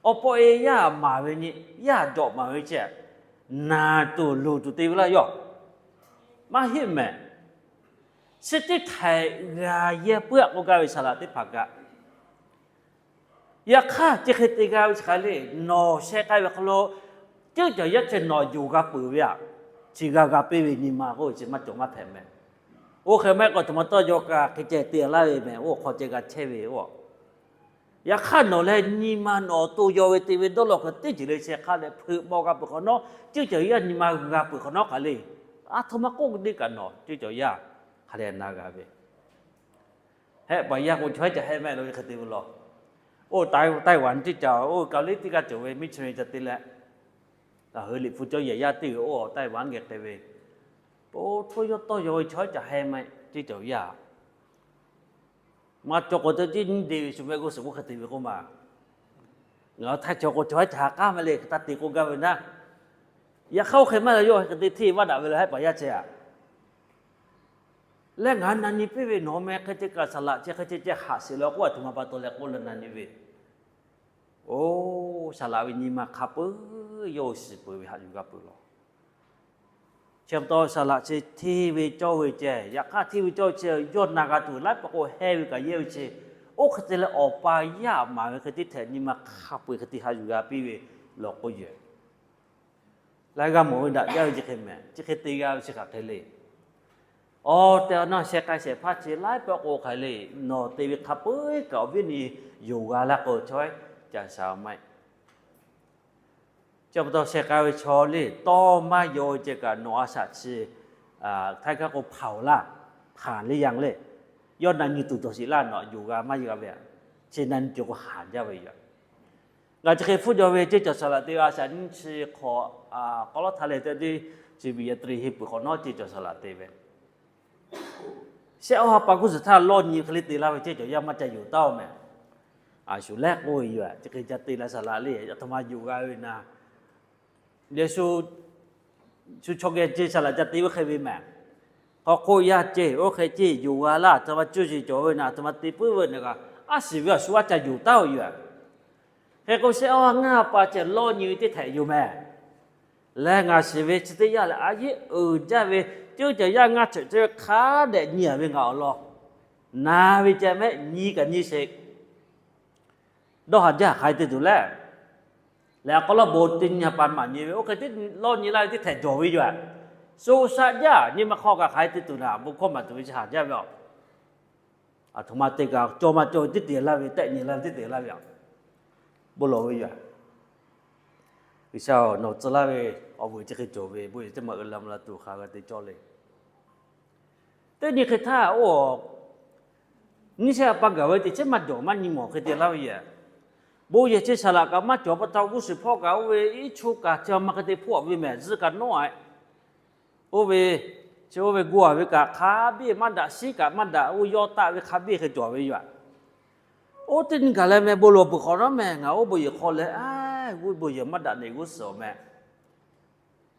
Awˬ pawˆ e yaˇ maˍ ve nyi, yaˇ jawꞈ maˍ ve chi, naˬ tuˬ luˬ tuˬ te ve laˇ yaˇ maˇ heˆ mehˬ. Chi teˇ htaiꞈ g'a yehˇ puiˉ aꞈ k'oˆ gaˇ ve saˍ laꞈ teˇ hpaˍ kaꞈ, yaꞈ hk'aˇ chi hk'e te g'a ve chi hk'aˬ le, nawˬ sheh k'ai ve hk'aw lo ceuˇ caˬ yaˇ chi nawˬ yonˍ g'a peuˬ ve aꞈ, chi g'a g'a piˇ ve nyi ma k'oˆ ve chi maˇ cawˬ maˇ hpehꞈ mehˬ. Oˇ hk'e maˇ heˆ k'o, htoꞈ ma tawˇ yaw kaꞈ hk'e ceh te laˇ ve mehˬ, oˇ hk'aw ceh g'a chehˇ ve oˇ. Yaꞈ hk'aˇ nawˬ leh nyi ma nawˬ awˬ to yaw ve te ve dawˇ law hk'e teˇ ceuˬ le sheh hk'a leh hpeuꞈ maw g'a peuˬ hk'awꞈ nawˉ, ceuˇ caˬ yaˇ nyi ma g'a peuˬ hk'awꞈ nawˉ hk'aˬ le, aˬ htoꞈ ma k'oˆ teˇ kaꞈ nawˬ ceuˇ caˬ yaˇ hk'a dehꞈ na g'a ve. Hehˆ paˍ yaˇ k'o chaw hehˉ ca hehˆ mehˆ lo hk'e te ve law. Oˇ Taiwan ceuˇ caˬ, oˇ Kaˍliˇ teˇ g'aˇ cawˬ ve miˇ chi ve ca te leh, ngaˬ hui Liꞈ hpu cawˇ yehˬ yaˇ teˇ g'aˇ oˇ Taiwan geh k'ai ve, po hto yawˇ tawˇ yaw ve chaw hehˉ ca hehˆ mehˆ ceuˇ caˬ yaˇ. Maˇ cawˬ k'o, teˇ tiˉ nyiˇ de ve shu mehˆ g'uˇ suhˍ k'oˆ hk'e te ve k'oˆ ma. Ngaˬ hui htaiˇ cawˬ k'o, chaw hehˉ ca ha k'aˉ mehˆ le hk'e taˇ te k'oˆ gaˇ ve naˉ. Yaꞈ hk'aˇ oˇ hk'e maˇ la yaˇ hk'e te hteˇ maˇ daꞈ ve le, hehˆ paˍ yaˇ chehˇ aꞈ. Leh ngaˬ na nyi piˇ ve nawˬ meh hk'e te kaꞈ saˍ laꞈ chi hk'e ceh ceh haꞈ sheˍ la k'oˆ a htoꞈ ma pa taw leh k'oˆ leh na nyi ve. Oˇ, saˍ laꞈ ve nyi ma hk'a peu-eˬ yawˇ shiˍ peuˬ ve haꞈ yuˬ g'a peuˬ law. Chi pa taw saˍ laꞈ chi hteˇ ve cawˇ ve ceh, yaꞈ hk'aˇ hteˇ ve cawˇ ve ceh yawˇ na g'a tuˬ laiˉ pa k'o heh ve kaꞈ yehˇ ve chi, oˇ hk'e te leh awˬ pa yaˇ maˍ ve hk'e teˇ htehꞈ nyi ma hk'a peu-eˬ hk'e te haꞈ yuˬ g'a piˇ ve law k'oˆ yoˬ. Laiˉ g'aˇ mawˬ ve daꞈ jaˇ ve chi hk'e mehˬ, chi hk'e te g'a ve chi hk'aˬ hk'e le. Awˬ tehˬ awˬ na sheh k'ai shehˍ hpaˇ chi laiˉ pa k'o hk'aˬ le, nawˬ te ve hk'a peu-eˬ kaꞈ awˬ viˉ awˬ nyi yonˍ g'a laˇ k'o, chaw hehˉ ca sha maˇ heˆ. Chi pa taw sheh k'ai ve chaw le, tawˇ maˇ yaw ceh kaꞈ nawˬ a shaꞈ chi htaiˇ hkaˇ k'o hpanˍ laˇ, hpanˍ le yanˇ le, yawˇ na nyi tuˬ cawˬ sheˍ laˇ, nawˬ yonˍ g'a maˇ yonˍ g'a ve, chi na nyi cawˬ k'o haˍ jaˇ ve yoˬ. Ngaˬ chi hk'e hpfuhˇ jaw ve ceuˇ cawˬ saˍ laꞈ te ve a shaꞈ nyiˇ chi hk'awꞈ k'aw lawˉ htaˇ leh te tiˉ, chi biˍ yaꞈ te heh peuˬ hk'awꞈ nawˉ ceuˇ cawˬ saˍ laꞈ te ve shehˆ awˇ ha pa g'uˇ suhˍ htaˇ lawˇ nyi hk'e le te laˇ ve ceuˇ cawˬ yaˇ maˇ ca yonˍ taˉ-oˬ mehˬ. A shu lehˉ k'oˆ ve yoˬ, chi hk'e ca te la saˍ laꞈ le, a htoꞈ ma yonˍ g'a ve na. Leh shu shu chaw geh ceh saˍ laꞈ ca te ve hk'e ve mehˬ. Hk'aw hk'oˆ yaˇ ceh oˇ hk'e ceh yonˍ g'a laˇ, a htoꞈ ma cuˇ yiˍ cawˬ ve na, a htoꞈ ma te puiˉ ve na kaꞈ, a shiˍ ve a shu a ca yonˍ taˉ-oˬ yoˬ. Hk'e k'o shehˆ awˇ ha ngaˇ pa ceh lawˇ nyi ve teˇ htehꞈ yoˬ mehˬ. Leh ngaˬ shiˍ ve chi teˇ yanˇ lehˬ, a yeˉ uiˍ jaˇ ve ceuˇ cawˬ yaˇ ngaˇ ceuˬ ceh ve hk'a dehꞈ nyi a ve ngaˬ awˬ lawn na ve ceh mehˆ nyi kaꞈ nyi sheˍ. Dawˇ haˍ jaˇ hk'aˬ hk'e te tuˬ lehˬ, Lehˬ, a k'aw lawˇ bon teˇ nyi pa maˍ nyi ve, oˇ hk'e te lawˇ nyi laˇ ve teˇ htehꞈ jawˬ ve yoˬ. Sho sha jaˇ nyi ma hk'aw kaꞈ hk'aˬ hk'e te tuˬ naˍ, bon hkawˇ maˍ tuˬ ve chi haˍ jaˇ ve a. Aˬ htoꞈ ma te kaꞈ cawˬ maˇ cawˬ ve teˇ te laˇ ve, tehˆ nyi laˇ ve teˇ te laˇ ve a. Bon lawˬ ve yoˬ. G'uiˬsha-oˬ, nawˬ tcuh laˇ ve awˬ vuiˬ chi hk'e cawˬ ve, bon yehˬ teˇ maˬ uiˍ la mvuh la tuˬ hk'aˬ g'a te cawˇ le. Teˇ nyi hk'e htaˇ oˇ, nyiˇ shehˆ pa gaˬ ve teꞈ chehˇ maˇ jawˬ maˇ nyi mawˬ hk'e te laˇ ve yoˬ. Bon yehˬ chi saˍ laꞈ kaꞈ maˇ cawˬ pa taw g'uˇ suhˍ hpawˇ kaꞈ oˇ ve iˉ chu kaꞈ chi ma hk'e te hpawˆ ve mehˬ zuhˆ kaꞈ nawˉ-e. Oˇ ve, chi oˇ ve gu a ve kaꞈ hk'a biˇ maˇ daꞈ, shiˉ kaꞈ maˇ daꞈ, oˇ yawˇ taˆ ve hk'a biˇ hk'e cawˬ ve yoˬ. Oˇ teˇ nyi gaˬ leh meh bon lawˬ peuˬ hk'awꞈ nawˉ meh, ngaˬ oˇ bon yehˬ hk'aw leh, a, g'uˇ bon yehˬ maˇ daꞈ neꞈ g'uˇ suhˍ meh.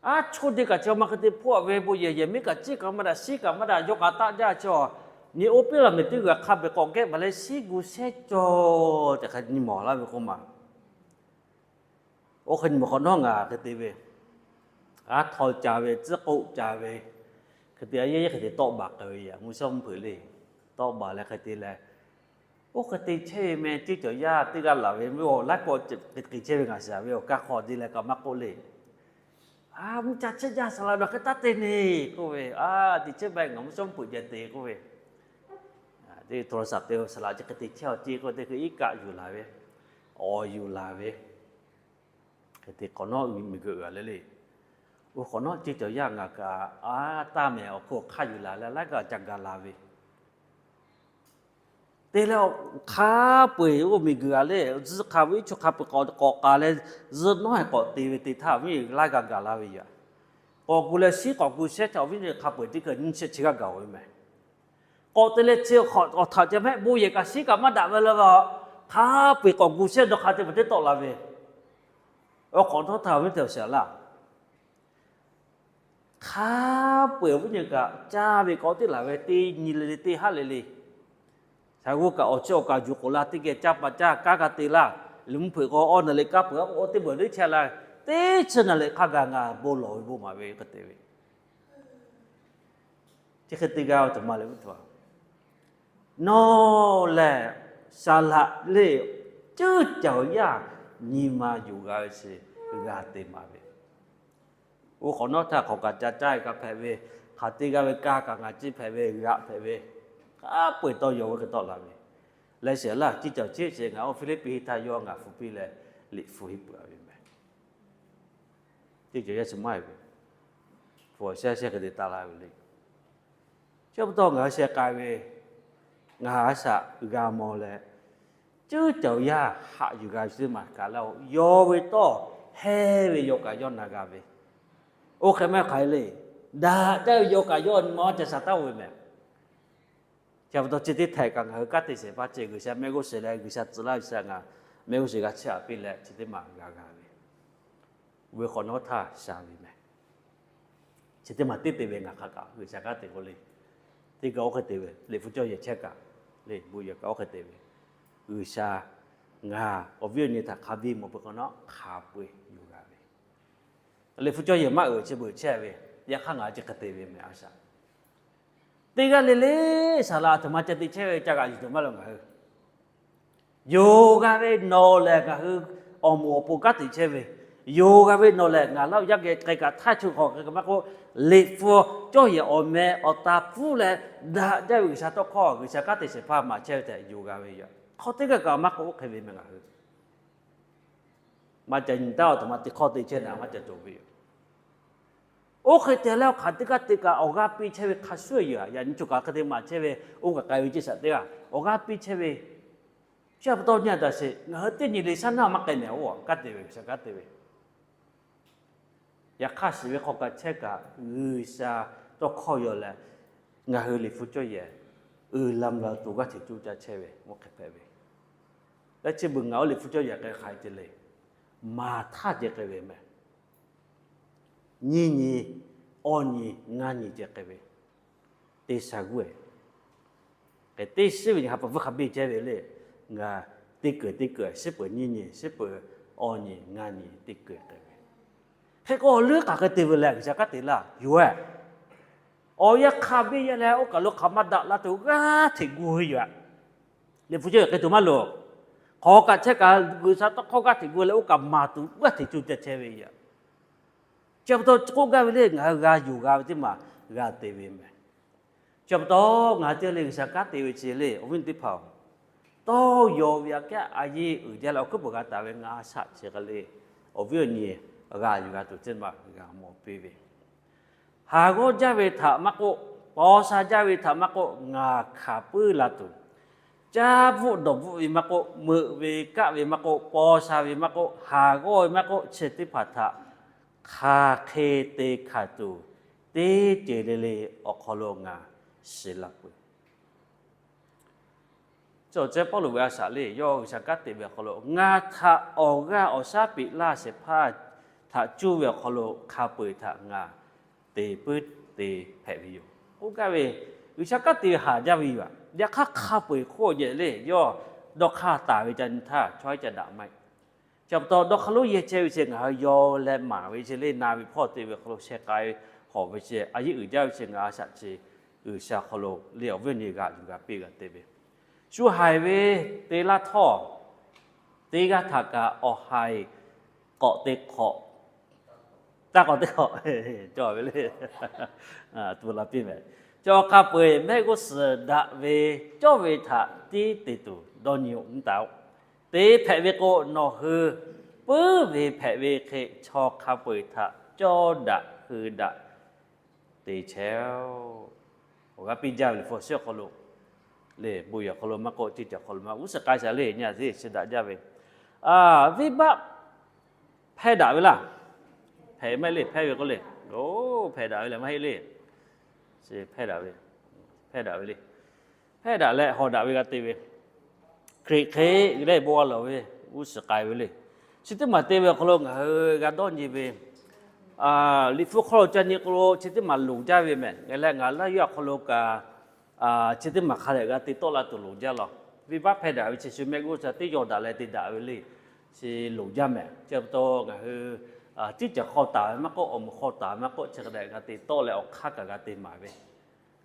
A, choˇ deˇ kaꞈ chi ma hk'e te hpawˆ ve bon yehˬ, yehˬ miˉ kaꞈ ciˉ kaꞈ maˇ daꞈ, shiˉ kaꞈ maˇ daꞈ, yawˇ kaꞈ taˆ jaˇ chi a, nyi oˇ piˉ laˬ mehˍ teˇ g'aˇ hk'a peuˬ k'awꞈ gehˆ baˬ leh shiˉ gu shehˉ cawˬ tehꞈ hk'a nyi mawˬ laˇ ve k'oˆ ma. Oˇ hk'e nyi mawˬ hk'awꞈ nawˉ ngaˬ hk'e te ve, a, htawˇ ca ve, tcuhˉ k'oˆ ca ve, hk'e te a yehˉ yehˉ hk'e te tawˆ baˬ k'ai ve yoˬ. Mvuhˇ shawˉ mvuhˇ hpeuꞈ le, tawˆ baˬ leh hk'e te leh, oˇ hk'e te chehˇ ve meh, ceˇ cawˬ yaˇ teˇ g'aˇ laˬ ve meh, laiˉ pawˆ hk'e chehˇ ve ngaˬ shaˍ ve awˬ kaˇ hk'aw te leh kaꞈ maˇ k'oˆ le. A, mvuhˇ ca chehˇ jaˇ saˍ laꞈ ve hk'e taˇ te neˬ k'oˆ ve, a, teꞈ chehˇ baˆ ngaˬ mvuhˇ shawˉ mvuhˇ hpeuꞈ ceh te k'oˆ ve, teˇ htaw la saˍ te saˍ laꞈ chi hk'e te chehˇ a ceˇ k'oˆ te hk'e iˉ kaˆ yuˬ laˬ ve, awˬ yuˬ laˬ ve, hk'e te hk'awꞈ nawˉ miˬguiˬ g'a le le. Oˇ hk'awꞈ nawˉ ceˇ cawˬ yaˇ ngaˬ kaꞈ a taˇ mehˍ awˬ hk'oˆ hk'a yuˬ laˬ leh laiˉ g'aˇ ca gaˬ la ve te leh, hk'a peu-eˬ oˇ miˬguiˬ g'a le, zuhˆ hk'a ve iˉ chu hk'a peu-eˬ k'awꞈ k'awꞈ k'aˍ leh, zuhˆ nawˉ-e k'awꞈ te ve teˇ htaˇ awˬ viˉ nyi laiˉ g'aˇ gaˬ la ve yoˬ. K'awꞈ gu leh shiˉ k'awꞈ gu shehˇ htaꞈ awˬ viˉ nyi hk'a peu-eˬ teˇ hkui nyiˇ shehˆ chi g'aˇ gaˬ ve meh. K'awꞈ te leh chi hk'awꞈ htaꞈ ca mehˆ bon yehˬ kaꞈ shiˉ kaꞈ maˇ daꞈ ve le, hk'a peu-eˬ k'awꞈ gu shehˇ dawˇ hk'a te ve teˇ tawˆ la ve, awˬ hk'awꞈ nawˉ htaˇ awˬ viˉ teˇ awˬ shiˍ laˇ. Hk'a peu-eˬ awˬ viˉ nyi kaꞈ caˇ ve k'awꞈ teˇ laˬ ve teˇ nyi le le teˇ haˉ le le. Shaˍ g'uˇ kaꞈ awˬ chi awˬ kaꞈ yuˬ k'oˍ la teˇ geh caˇ pa caˇ kaˇ g'a te laˇ. Liꞈ mvuhˇ hpeuꞈ k'o awˬ naˍ leh kaˇ peuˬ a k'o teˇ beuˬ teˇ chehˇ la. Teˇ chi naˍ leh hk'a gaˬ ngaˬ bon lawˬ ve bon maˍ ve hk'e te ve chi hk'e te g'a ve htaꞈ ma le, nawˬ lehˬ saˍ laꞈ le, ceuˇ caoˬ yaˇ nyi ma yuˬ g'a ve chi g'a te maˍ ve. Oˇ hk'awꞈ nawˉ htaˇ hk'awꞈ kaꞈ ca caˇ kaꞈ hpehꞈ ve, hk'aˬ te g'a ve kaˇ kaꞈ ngaˬ ciˇ hpehꞈ ve, g'aꞈ hpehꞈ ve, hk'a peu-eˬ tawˇ yaw ve hk'e tawˆ la ve. Leh shehˍ laˇ ceˇ cawˬ ceˇ shehˍ ngaˬ oˇ Hpiˇliˇpiˆ htaˇ yawˇ ngaˬ hpu piˇ leh Liꞈ hpu henˇ peuˬ ve meh. Teˇ ceuˬ yaˇ chi maˇ heˆ ve, hpu awˬ shehˇ shehˇ hk'e te taˍ la ve le. Chi pa taw ngaˬ hui sheh k'ai ve, ngaˬ a shaꞈ g'a mawˬ leh, ceuˇ caoˬ yaˇ haꞈ yuˬ g'a ve chi teˇ maˬ kaꞈ laˇ-oˬ, yaw ve tawˇ heh ve yaw kaꞈ yawˇ na g'a ve. Oˇ hk'e maˇ hk'aˬ hk'e le, daꞈ jaˇ ve yaw kaꞈ yawˇ nyi ma ca shaˍ taˍ-oˬ ve meh. Chi pa taw chi teˇ htehꞈ kaꞈ ngaˬ hui kanˉ te shehˍ hpaˇ ceh G'uiˬsha mehˆ g'uˇ suhˍ leh G'uiˬsha tcuh laˇ ve shaꞈ ngaˬ mehˆ g'uˇ suhˍ g'a chehˇ a piˇ leh chi teˇ maˬ g'a g'a ve, ve hk'awꞈ nawˉ htaˇ shaˍ ve meh. Chi teˇ maˬ teˇ te ve ngaˬ hk'a kaꞈ G'uiˬsha kanˉ te k'o le, teˇ kaꞈ oˇ hk'e te ve, Liꞈ hpu cawˇ yehˬ chehˇ kaꞈ le, bon yehˬ kaꞈ oˇ hk'e te ve, G'uiˬsha ngaˬ awˬ viˉ awˬ nyi htaꞈ hk'a biˇ mawˬ peuˬ hk'awꞈ nawˉ hk'a peu-eˬ yuˬ g'a ve. Liꞈ hpu cawˇ yehˬ maˇ uiˍ chi beuꞈ chehˇ ve, yaꞈ hk'aˇ ngaˬ hui chi hk'e te ve meh a shaꞈ. Teˇ g'aˇ le le saˍ laꞈ aˬ htoꞈ ma ca te chehˇ ve ca g'aꞈ yuˬ tuˬ maˇ lawˬ ngaˬ hui. Yonˍ g'a ve nawˬ lehˬ ngaˬ hui awˬ moˍ awˬ pon kanˉ te chehˇ ve, yonˍ g'a ve nawˬ lehˬ ngaˬ laˇ yaˇ geh k'ai kaꞈ htaˇ chu hk'awꞈ k'ai kaꞈ maˇ k'oˆ, Liꞈ hpu cawˇ yehˬ awˬ meh awˬ ta pfuhˇ leh daꞈ jaˇ ve G'uiˬsha tawˇ hkawˇ G'uiˬsha kanˉ te shehˍ hpaˇ maˍ chehˇ ve tehꞈ yonˍ g'a ve yoˬ. Hk'aw teˇ g'aˇ kaꞈ maˇ k'oˆ oˇ hk'e ve meh ngaˬ hui maˇ ca nyi taˉ aˬ htoꞈ ma te hk'awˇ te chehˇ na maˇ ca cawˬ ve yoˬ. Oˇ hk'e te leh awˬ hk'aˬ teˇ g'aˇ te kaꞈ awˬ g'aˇ piˇ chehˇ ve hk'a shuˍ yoˬ. Yaꞈ nyi choˬ kaꞈ hk'e te maˍ chehˇ ve oˇ kaꞈ k'ai ve ceˇ shaꞈ teˇ g'aˇ awˬ g'aˇ piˇ chehˇ ve, chi pa taw nyi a daꞈ sheˍ ngaˬ hui teˇ nyi le shaˉ naˇ maˇ k'ai mehˍ oˇ kanˉ te ve G'uiˬsha kanˉ te ve. Yaꞈ hk'aˇ shiˍ ve hk'aw kaꞈ chehˇ kaꞈ G'uiˬsha tawˇ hkawˇ yaw leh ngaˬ hui Liꞈ hpu cawˇ yehˬ uiˍ la mvuh la tuˬ g'aˇ hteꞈ coˇ caˇ chehˇ ve maˇ hk'e hpehꞈ ve. Leh chi beuꞈ ngaˬ oˇ Liꞈ hpu cawˇ yehˬ k'ai hk'aˬ hk'e te le, maˍ htaˇ ceh k'ai ve meh. Nyiˇ nyi, awˇ nyi, ngaˇ nyi ceh k'ai ve, teˇ sha g'uˇ-e. Hk'e teˇ shiˉ ve nyi ha pa vuiˇ hk'a biˇ ceh ve le, ngaˬ teˇ keu teˇ keu shiˉ peuˬ nyiˇ nyi, shiˉ peuˬ awˇ nyi, ngaˇ nyi teˇ keu k'ai ve. Hk'e k'o awˬ leuˉ hk'aˬ hk'e te ve leh G'uiˬsha kanˉ te laˇ yoˬ-e. Awˬ yanˇ hk'a biˇ yaˇ leh oˇ kaˬ lo hk'aˬ maˇ daꞈ la tuˬ g'aˇ hteꞈ gu ve yoˬ-a. Liꞈ hpu cawˇ yehˬ k'ai tuˬ maˇ loˍ. Hk'aw kaꞈ chehˇ kaꞈ G'uiˬsha tawˇ hkawˇ g'aˇ hteꞈ gu leh oˇ kaꞈ maˍ tuˬ g'aˇ hteꞈ co ca chehˇ ve yoˬ. Chi pa taw k'oˆ gaˇ ve le, ngaˬ hui g'a yonˍ g'a ve teˇ maˬ g'a te ve meh. Chi pa taw ngaˬ hui teˇ g'aˇ le G'uiˬsha kanˉ te ve chi le, awˬ viˉ teˇ hpaˍ-oˬ, tawˇ yaw ve aꞈ kehˉ a yeˇ uiˍ jaˇ leh awˬ hkuiˉ peuˬ g'a taˍ ve ngaˬ shaꞈ chi hk'e le, awˬ viˉ awˬ nyi g'a yuˬ g'a tuˬ teˇ maˬ g'a mawˬ piˇ ve, haˍ g'awˇ jaˇ ve htaꞈ maˇ k'oˆ, paw sha jaˇ ve htaꞈ maˇ k'oˆ, ngaˬ hkanˍ puiˉ la tuˬ, caˇ bvuhˆ dawˬ bvuhˆ ve maˇ k'oˆ, meuꞈ ve kaˆ ve maˇ k'oˆ, paw sha ve maˇ k'oˆ, haˍ g'awˇ ve maˇ k'oˆ, chi teˇ hpaˍ htaꞈ hk'aˬ hk'e te hkanˍ tuˬ, teˇ ceuˬ le le awˬ hk'aw lo ngaˬ shiˍ la peuˬ. Chi awˬ ceh Pawˇluꞈ ve a shaꞈ le, yawˇ G'uiˬsha kanˉ te ve awˬ hk'aw lo ngaˬ htaꞈ awˬ g'aˇ awˬ shaˉ peꞈ laˇ shehˍ hpaˇ htaꞈ cuˇ ve awˬ hk'aw lo hk'a peu-eˬ htaꞈ ngaˬ te puiˉ te hpehꞈ ve yoˬ. K'oˆ gaˇ ve, G'uiˬsha kanˉ te ve haˍ jaˇ ve yoˬ. Yaꞈ hk'aˇ hk'a peu-eˬ hk'oˆ nyi le, yawˇ dawˇ hk'aˇ taˍ ve ca nyi htaˇ chaw haiˉ ca daꞈ maˇ heˆ. Chi pa taw dawˇ hk'aˇ lonˉ yehˇ chehˇ ve chi ngaˬ hui yaw leh maˍ ve chi le, na ve hpawˇ te ve awˬ hk'aw lo sheh k'ai ve, hawꞈ ve chi a yeˇ uiˍ jaˇ ve chi ngaˬ a shaꞈ chi G'uiˬsha hk'aw lo le awˬ viˉ awˬ nyi g'a yuˬ g'a piˇ g'a te ve, shu haiˬ ve te laˇ htawˇ, teˇ g'aˇ htaꞈ kaꞈ awˬ haiˬ k'awꞈ te hk'awꞈ, taˇ k'awꞈ te hk'awꞈ cawˬ ve le. Tuˬ la piˇ meh. Chi awˬ hk'a peu-eˬ mehˆ g'uˇ suhˍ daꞈ ve cawˇ ve htaꞈ tiˉ te tuˬ dawˇ nyi-oˬ mvuhˇ taˍ-oˬ. Te hpehꞈ ve k'o, nawˬ hui puiˉ ve hpehꞈ ve hk'e chaw hk'a peu-eˬ htaꞈ cawˇ daꞈ hui daꞈ te chehˇ-oˆ. Awˬ g'aˇ piˇ jaˇ ve liꞈ hpu awˬ shinˉ awˬ hk'aw lo le, bon yehˬ awˬ hk'aw lo maˇ k'oˆ, teˇ ceuˬ awˬ hk'aw lo maˇ, g'uˇ suhˍ k'ai shaˍ le, nyi a zeˉ chi daꞈ jaˇ ve, venˇbaˆ hpehˇ daꞈ ve laˇ. Hpehꞈ maˇ heˆ le, hpehˇ ve k'oˆ le. Oˬ, hpehꞈ daꞈ ve lehˬ maˇ heˆ le. Hpehˇ daꞈ ve, hpehˇ daꞈ ve le. Hpehˇ daꞈ leh hawˍ daꞈ ve g'a te ve, Hkriꞈ hk'e leh bon g'a lawˬ ve, g'uˇ suhˍ k'ai ve le. Chi teˇ maˬ te ve awˬ hk'aw lo ngaˬ hui g'a dawˇ nyi ve, liꞈ hpu hk'aw lo ca nyi k'o lo chi teˇ maˬ loˍ jaˇ ve meh. Ngaˬ leh ngaˬ laˇ yaˇ awˬ hk'aw lo kaꞈ, chi teˇ maˬ hk'a dehꞈ g'a te tawˆ la tuˬ loˍ jaˇ law. Venˇbaˆ hpehˇ daꞈ ve chi shu mehˆ g'uˇ suhˍ teˇ yaw daꞈ leh te daꞈ ve le. Chi loˍ jaˇ meh. Chi pa taw ngaˬ hui teˇ ceuˬ hk'aw taˍ ve maˇ k'oˆ, awˬ moˍ hk'aw taˍ ve maˇ k'oˆ, chi hk'a dehꞈ g'a te tawˆ leh awˬ hk'aˇ kaꞈ g'a te maˍ ve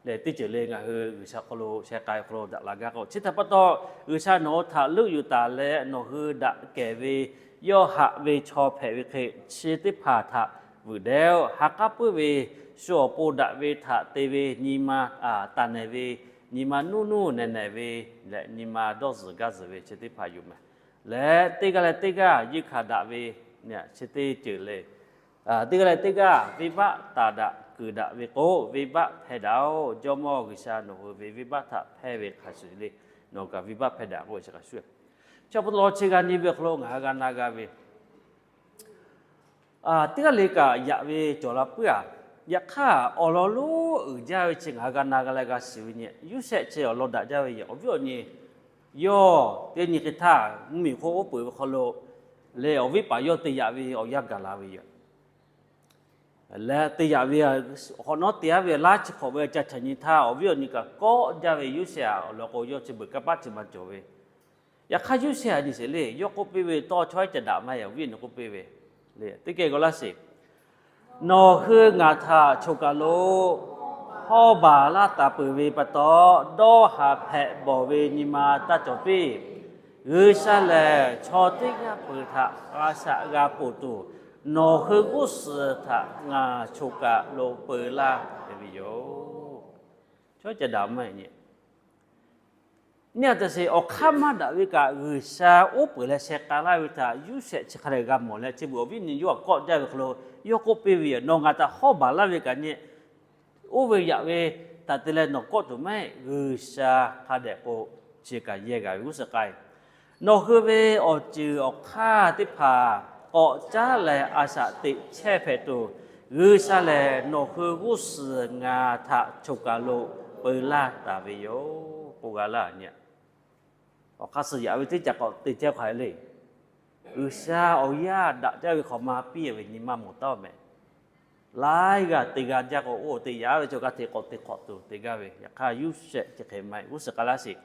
le. Teˇ ceuˬ le ngaˬ hui G'uiˬsha hk'aw lo sheh k'ai awˬ hk'aw lo daꞈ la gaˇ k'o, chi htaꞈ pa taw G'uiˬsha nawˬ hui htaꞈ leuˆ yuˬ taˍ leh nawˬ hui daꞈ kehˬ ve, yawˇ haꞈ ve chaw hpehꞈ ve hk'e, chi teˇ hpaˍ htaꞈ vuiˬ deh-oˆ. Ha k'aˉ puiˉ ve, shu awˬ pon daꞈ ve htaꞈ te ve nyi ma, taˍ nehˬ ve, nyi ma nuˇ nuˇ nehˬ nehˬ ve leh nyi ma dawˇ zuhˬ gaˇ zuhˬ ve chi teˇ hpaˍ yoˬ meh. Leh teˇ g'aˇ leh teˇ g'aˇ yeˇ hkanˍ daꞈ ve, chi teˇ ceuˬ le. Teˇ g'aˇ leh teˇ g'aˇ venˇbaˆ taˍ daꞈ kuiˬ daꞈ ve k'o, venˇbaˆ hpehˇ daꞈ-oˬ. Jawˇmawˇ G'uiˬsha nawˬ hui ve venˇbaˆ htaꞈ hpehˇ ve hk'a shuˍ le, nawˬ kaꞈ venˇbaˆ hpehˇ daꞈ k'oˆ ve chi hk'a shuˍ. Chi pa taw chi g'a nyi ve awˬ hk'aw lo ngaˬ hui g'a na g'a ve, teˇ g'aˇ le kaꞈ yaꞈ ve cawˬ la puiˉ-a. Yaꞈ hk'aˇ awˬ lawn lonˉ uiˍ jaˇ ve chi ngaˬ hui g'a na g'a leh g'a shiˍ ve nyi, Yoˇsehꞈ chi awˬ lawn daꞈ jaˇ ve yoˬ. Awˬ viˉ awˬ nyi, yawˇ teˇ nyi hk'e htaˇ mvuhˇmiˬ hk'oˆ oˉ peunˍ ve hk'aw lo le, awˬ viˉ paˍ yawˇ te yaꞈ ve awˬ yanˇ gaˬ la ve yoˬ. Leh te yaꞈ ve, hk'awꞈ nawˉ te-a ve laˇ chi hk'awꞈ ve ca chaꞈ nyi htaˇ, awˬ viˉ awˬ nyi kaꞈ kawˆ jaˇ ve, Yoˇsehꞈ-a, awˬ lawn k'o yawˇ chi beuꞈ kanˇ paˆ chi ma cawˬ ve. Yaꞈ hk'aˇ Yoˇsehꞈ-a nyi sheˍ le, yawˇ k'oˆ piˇ ve, Tawˇ chaw haiˉ ca daꞈ maˇ heˆ, awˬ viˉ awˬ nyi k'oˆ piˇ ve le. Teˇ geh g'aw laˇ sheˍ. Nawˬ hui ngaˬ htaꞈ choˬ kaˬ lo hawˇ baˬ laˇ taˍ peuˬ ve pa taw, dawˇ haˍ hpehꞈ bawˬ ve nyi ma taˇ cawˬ piˇ. G'uiˬsha lehˬ chaw teˇ g'aˇ peuˬ htaꞈ a shaꞈ g'a ponˬ tuˬ, nawˬ hui g'uˇ suhˍ htaꞈ ngaˬ choˬ kaˬ lo peu laˇ ve yoˬ. Chaw ca daꞈ maˇ heˆ nyi. Nyi a taꞈ sheˍ, awˬ hk'aˇ maˇ daꞈ ve kaꞈ G'uiˬsha oˉ peunˍ leh sheh k'ai laˇ ve htaꞈ Yoˇsehꞈ chi hk'a dehꞈ g'a mawˬ leh, chi beuꞈ awˬ viˉ nyi yawˇ htaꞈ kawˆ jaˇ ve hk'aw lo yawˇ k'oˆ piˇ ve yoˬ. Nawˬ ngaˬ htaꞈ hawˇ baˬ laˇ ve kaꞈ nyi, oˇ ve yaꞈ ve htaꞈ te leh nawˬ kawˆ tuˬ maˇ heˆ. G'uiˬsha hk'a dehꞈ k'o, chi kaꞈ yehˇ g'a ve g'uˇ suhˍ k'ai. Nawˬ hui ve awˬ ceuˬ awˬ hk'aˇ teˇ hpaˍ k'awꞈ caˉ leh a shaꞈ teꞈ chehˇ hpehꞈ tuˬ, G'uiˬsha lehˬ nawˬ hui g'uˇ suhˍ ngaˬ htaꞈ choˬ kaˬ lo peu laˇ taˍ ve yoˬ k'oˆ g'a laˇ nyi. Awˬ hk'aˇ suh yaꞈ ve teˇ caꞈ k'awꞈ te chehˇ hk'aˬ hk'e le. G'uiˬsha awˬ yaˇ daꞈ jaˇ ve hk'awꞈ ma piˇ ve nyi ma mawˬ taˉ-oˬ meh. Laiˉ g'aˇ te g'a jaˇ k'o, oˇ te yaꞈ ve chaw g'aˇ hteꞈ k'awꞈ te hk'awꞈ tuˬ te gaˇ ve. Yaꞈ hk'aˇ Yoˇsehꞈ chi hk'e maˇ heˆ, g'uˇ suhˍ k'ai laˇ sheˍ.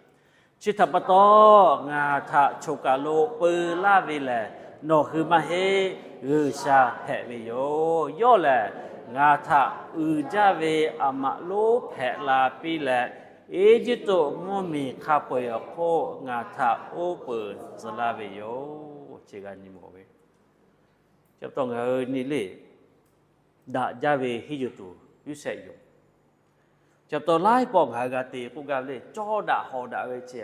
Chi htaꞈ pa taw, ngaˬ htaꞈ choˬ kaˬ lo peu laˇ ve lehˬ nawˬ hui maˇ heˆ, G'uiˬsha hpehꞈ ve yoˬ. Yawˇ lehˬ ngaˬ htaꞈ uiˍ jaˇ ve aˬ maꞈ lonˉ hpehꞈ la piˇ leh, Eˇjiˇtuꞈ mvuhˇmiˬ hk'a peu-eˬ awˬ hk'oˆ ngaˬ htaꞈ oˇ peunˍ tcuh laˇ ve yoˬ. Chi g'a nyi mawˬ ve, chi pa taw ngaˬ hui nyi le, daꞈ jaˇ ve henˇ yuˬ tuˬ Yoˇsehꞈ yoˬ. Chi pa taw laiˉ pawˆ ngaˬ hui g'a te k'oˆ gaˇ ve le, cawˇ daꞈ hawˍ daꞈ ve chi,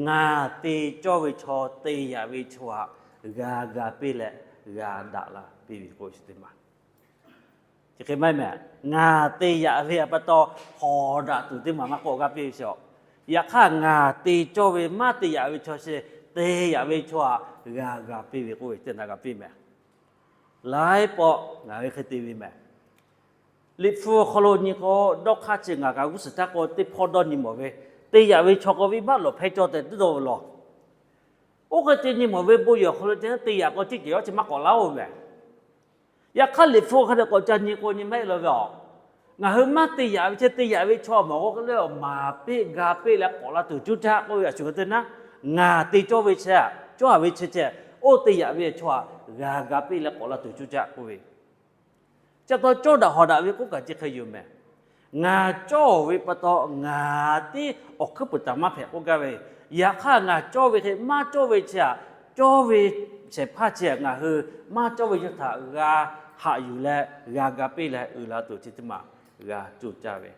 ngaˬ te cawˇ ve chaw, te yaꞈ ve chaw htaꞈ g'a ga piˇ leh g'a daꞈ la piˇ ve k'oˆ ve chi teˇ maˬ. Chi hk'e maˇ heˆ mehˍ, ngaˬ te yaꞈ ve pa taw hawˍ daꞈ tuˬ teˇ maˬ maˇ k'awꞈ g'a piˇ ve chi a. Yaꞈ hk'aˇ ngaˬ te cawˇ ve maˇ te yaꞈ ve chaw chi, te yaꞈ ve chaw htaꞈ g'a ga piˇ ve k'oˆ ve teˇ na g'a piˇ mehˍ. Laiˉ pawˆ ngaˬ hui hk'e te ve mehˍ. Liꞈ hpu awˬ hk'aw lo nyi k'o, dawˇ hk'aˇ chi ngaˬ kaꞈ g'uˇ suhˍ htaˇ k'o teˇ hpawˇ dawˇ nyi mawˬ ve, te yaꞈ ve chaw k'o venˇbaˆ lawˬ hpehˇ cawˇ tehꞈ tuˉ dawˇ ve law. Oˇ hk'e te nyi mawˬ ve bon yehˬ awˬ hk'aw lo te, te yaꞈ k'o teˇ ceuˬ yawˇ chi maˇ k'awꞈ laˇ-oˬ mehˍ. Yaꞈ hk'aˇ Liꞈ hpu hk'a dehꞈ k'awꞈ ca nyi k'o nyi maˇ heˆ law ve a. Ngaˬ hui maˇ te yaꞈ ve chi, te yaꞈ ve chaw mawˬ k'o leh maˍ piˇ ga piˇ leh k'awꞈ la tuˬ cuˇ caˆ k'oˆ ve a shu hk'e te naˉ, ngaˬ te cawˇ ve chi, cawˇ ve chi ceh, oˇ te yaꞈ ve chaw htaꞈ g'a ga piˇ leh k'awꞈ la tuˬ cuˇ caˆ k'oˆ ve. Chi pa taw cawˇ daꞈ hawˍ daꞈ ve k'oˆ kaꞈ chi hk'e yoˬ mehˍ. Ngaˬ cawˇ ve pa taw ngaˬ tiˉ awˬ hkuiˉ puiˍ taˍ maˇ hpehꞈ k'oˆ gaˇ ve, yaꞈ hk'aˇ ngaˬ cawˇ ve hk'e maˇ cawˇ ve chi htaꞈ, cawˇ ve shehˍ hpaˇ chi htaꞈ ngaˬ hui maˇ cawˇ ve chaw htaꞈ g'a haꞈ yuˬ leh g'a ga piˇ leh uiˍ la tuˬ chi teˇ maˬ g'a cuˇ caˇ ve.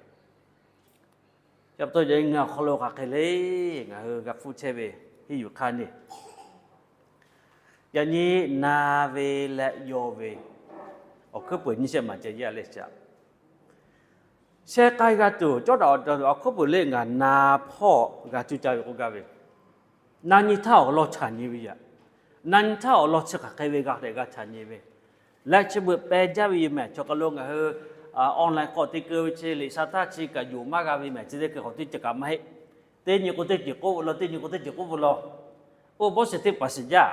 Chi pa taw yaꞈ nyi ngaˬ awˬ hk'aw lo hk'aˬ hk'e le, ngaˬ hui g'a hpfuhˇ chehˇ ve henˇ yuˬ hk'aˇ nyi, yaꞈ nyi na ve leh yaw ve awˬ hkuiˉ puiˍ nyiˇ shehˆ maˬ ceh yaˇ leh shaꞈ. Sheh k'ai g'a tuˬ cawˇ daꞈ awˬ hkuiˉ puiˍ le ngaˬ na hpawˇ g'a cuˇ caˇ ve k'oˆ gaˇ ve, na nyi htaˇ awˬ lawn chaˬ nyi ve yaꞈ. Na nyi htaˇ awˬ lawn chi hk'aˬ hk'e ve g'a tehꞈ g'a chaˬ nyi ve leh chi beuꞈ peh jaˇ ve yoˬ mehˍ. Chaw hk'aˬ lo ngaˬ hui online hk'aw te keu ve chi liꞈ sha htaˇ chi kaꞈ yonˍ maˇ g'a ve mehˍ. Chi teˇ hkui hk'awꞈ teˇ ceuˬ kaꞈ maˇ heˆ. Teˇ nyi k'o teˇ ceuˬ k'oˆ ve law, teˇ nyi k'o teˇ ceuˬ k'oˆ ve law. Oˇ bawˇ shiˍ hteˇ paˍ shiˍ jaˇ.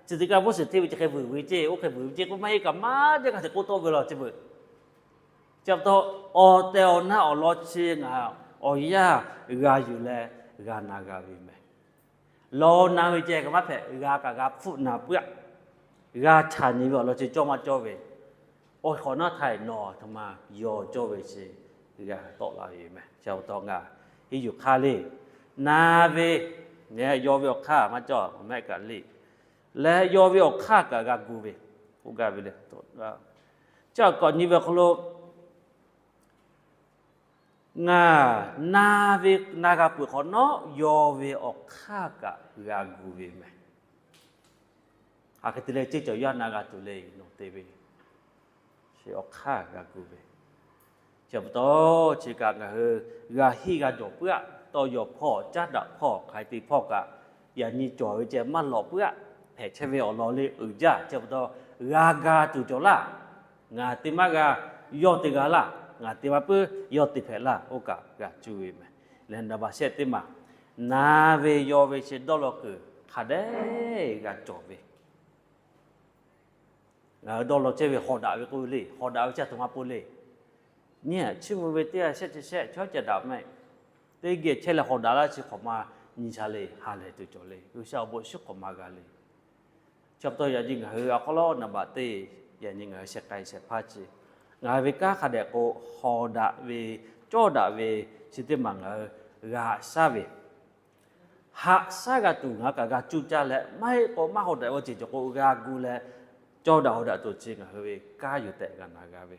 Chi teˇ g'aˇ bawˇ shiˍ hteˇ ve chi hk'e vuiˬ ve ceˇ, oˇ hk'e vuiˬ ve ceˇ k'oˆ maˇ heˆ kaꞈ maˇ jaˇ kaꞈ teꞈ k'oˆ tawˆ ve law chi beuꞈ. Chi pa taw awˬ tehˬ awˬ na awˬ lawn chi ngaˬ awˬ yanˇ g'a yuˬ leh g'a na g'a ve mehˍ. Law na ve ceh kaꞈ maˇ hpehꞈ, g'a kaꞈ g'a hpfuhˆ na puiˉ-aˆ. G'a chaˬ nyi ve awˬ lawn chi cawˇ maˇ cawˇ ve, awˬ hk'awꞈ nawˉ htaˇ nawˬ aˬ htoꞈ ma yaw cawˇ ve chi g'a tawˆ la ve yoˬ mehˍ. Chi pa taw ngaˬ henˇ yuˬ hk'aˇ le, na ve, yaw ve awˬ hk'aˇ maˇ cawˇ mehˆ kaꞈ le, leh yaw ve awˬ hk'aˇ kaꞈ g'a gu ve, k'oˆ gaˇ ve le. Chi awˬ hk'awꞈ nyi ve awˬ hk'aw lo ngaˬ na ve na g'a peuˬ hk'awꞈ nawˉ yaw ve awˬ hk'aˇ kaꞈ g'a gu ve mehˍ. Hk'aˬ hk'e te leh ceˇ cawˬ yaˇ na g'a tuˬ le nawˬ te ve, chi awˬ hk'aˇ g'a gu ve. Chi pa taw chi kaꞈ ngaˬ hui g'a henˇ g'a jawˬ puiˉ-aˆ. Tawˇ yaw hpawˇ caˉ daꞈ hpawˇ hk'aˬ hk'e te hpawˇ kaꞈ yaꞈ nyi cawˬ ve ceh maˇ lawꞈ puiˉ-aˆ. Hpehꞈ chehˇ ve awˬ lawn le uiˍ jaˇ. Chi pa taw g'a ga tuˬ cawˬ laˇ. Ngaˬ te maˇ g'a, yawˇ te g'a laˇ. Ngaˬ te maˇ puiˉ, yawˇ te hpehꞈ laˇ. Oˇ kaꞈ g'a cuˇ ve mehˍ. Leh naˍ baˬ shehˆ teˇ maˬ, na ve yaw ve chi dawˇ law kuiˬ hk'a dehꞈ g'a cawˬ ve. Ngaˬ hui dawˇ law chehˇ ve hawˍ daꞈ ve k'oˆ ve le, hawˍ daꞈ ve chi aˬ htoꞈ ma pon le. Nyi chiˇ mvuh ve teˇ g'aˇ shehˆ chi shehˆ chaw ca daꞈ maˇ heˆ. Teˇ geh chehˇ leh hawˍ daꞈ laˇ chi hk'awꞈ ma nyi sha le, ha lehˬ tuˬ cawˬ le. G'uiˬsha awˬ bon shinˉ hk'awꞈ ma g'a le. Chi pa taw yaꞈ nyi ngaˬ hui awˬ hk'aw lo naˍ baˬ teˇ, yaꞈ nyi ngaˬ hui sheh k'ai shehˍ hpaˇ chi, ngaˬ hui ve kanˉ hk'a dehꞈ k'o, hawˍ daꞈ ve, cawˇ daꞈ ve chi teˇ maˬ ngaˬ hui g'a haꞈ shaˉ ve, haꞈ shaˉ g'a tuˬ ngaˬ hui kaꞈ g'a cuˇ caˇ leh, maˇ heˆ k'o maˇ hawˍ daꞈ ve awˬ ceuˬ cawˬ k'o g'a gu leh, cawˇ daꞈ hawˍ daꞈ tuˬ chi ngaˬ hui ve kanˉ yuˬ tehꞈ g'a na g'a ve.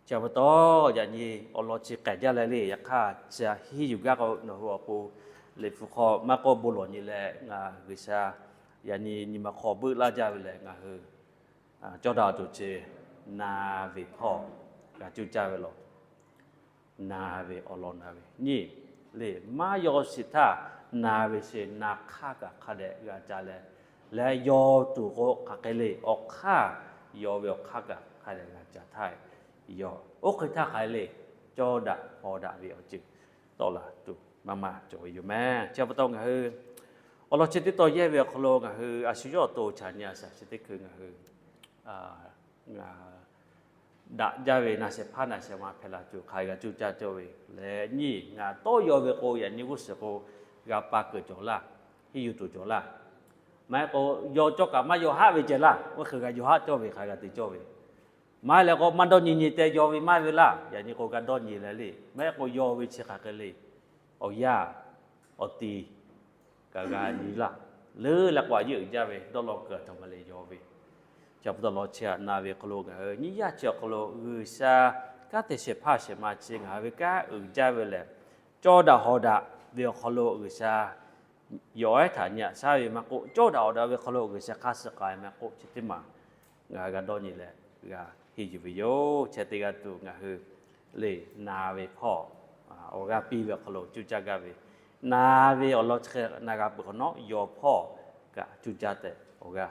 Chi pa taw yaꞈ nyi awˬ lawn chi k'ehˬ jaˇ leh le, yaꞈ hk'aˇ chi henˇ yuˬ gaˇ k'o nawˬ hui awˬ pon Liꞈ hpu hk'aw maˇ k'oˆ bon lawˬ nyi leh ngaˬ G'uiˬsha yaꞈ nyi nyi ma hk'aw beuˆ laˇ jaˇ ve leh ngaˬ hui cawˇ daꞈ tuˬ chi na ve hpawˇ g'a cuˇ caˇ ve law. Na ve awˬ lawn na ve nyi le, maˇ yaw shiˍ htaˇ na ve chi na hk'aˇ kaꞈ hk'a dehꞈ g'a ca leh, leh yaw tuˬ k'o hk'aˬ hk'e le awˬ hk'aˇ, yaw ve awˬ hk'aˇ kaꞈ hk'a dehꞈ g'a ca htaˇ, yaw oˇ hk'e htaˇ hk'aˬ hk'e le cawˇ daꞈ hawˍ daꞈ ve awˬ ceuˬ tawˆ la tuˬ maˇ maˇ cawˬ ve yoˬ mehˍ. Chi pa taw ngaˬ hui awˬ lawn chi teˇ tawn yehˇ ve awˬ hk'aw lo ngaˬ hui a shu yawˇ awˬ to caꞈ nyi a shaꞈ chi teˇ hkui ngaˬ hui ngaˬ daꞈ jaˇ ve na shehˍ hpaˇ na shehˍ ma hpehꞈ la tuˬ hk'aˬ g'a cuˇ caˇ cawˇ ve leh nyi, ngaˬ tawˇ yaw ve k'o yaꞈ nyi g'uˇ suhˍ k'o g'a pa keunˍ cawˬ laˇ, henˇ yuˬ tuˬ cawˬ laˇ. Maˇ heˆ k'o yaw cawˇ kaꞈ maˇ yaw haˆ ve ceh laˇ, oˇ hk'e g'a yaw haˆ cawˇ ve hk'aˬ g'a te cawˇ ve. Maˇ heˆ leh k'o maˇ dawˇ nyi nyi te yaw ve maˇ ve laˇ, yaꞈ nyi k'o g'a dawˇ nyi leh le. Maˇ heˆ k'o yaw ve chi hk'aˬ hk'e le awˬ yaˇ awˬ ti kaꞈ g'a nyi laˇ. Leuˉ leh k'o, a yeˇ uiˍ jaˇ ve dawˇ law kuiˬ a htoꞈ ma le yaw ve. Chi pa taw lawˬ chi htaꞈ na ve hk'aw lo ngaˬ hui nyiˇ yaˇ chi awˬ hk'aw lo G'uiˬsha kanˉ te shehˍ hpaˇ shehˍ ma chi ngaˬ hui ve kanˉ uiˍ jaˇ ve lehˬ, cawˇ daꞈ hawˍ daꞈ ve awˬ hk'aw lo G'uiˬsha yawˬ ehˉ htaꞈ nyi haꞈ shaˉ ve maˇ k'oˆ, cawˇ daꞈ hawˍ daꞈ ve hk'aw lo G'uiˬsha hk'aˇ suh k'ai maˇ k'oˆ, chi teˇ maˬ ngaˬ hui g'a dawˇ nyi leh g'a henˇ yuˬ ve yoˬ. Chi teˇ g'aˇ tuˬ ngaˬ hui lehˬ na ve hpawˇ awˬ g'aˇ piˇ ve awˬ hk'aw lo cuˇ caˇ gaˇ ve, na ve awˬ lawn chi hk'e na g'a peuˬ hk'awꞈ nawˉ, yawˬ hpawˇ kaꞈ cuˇ caˇ tehꞈ awˬ g'aˇ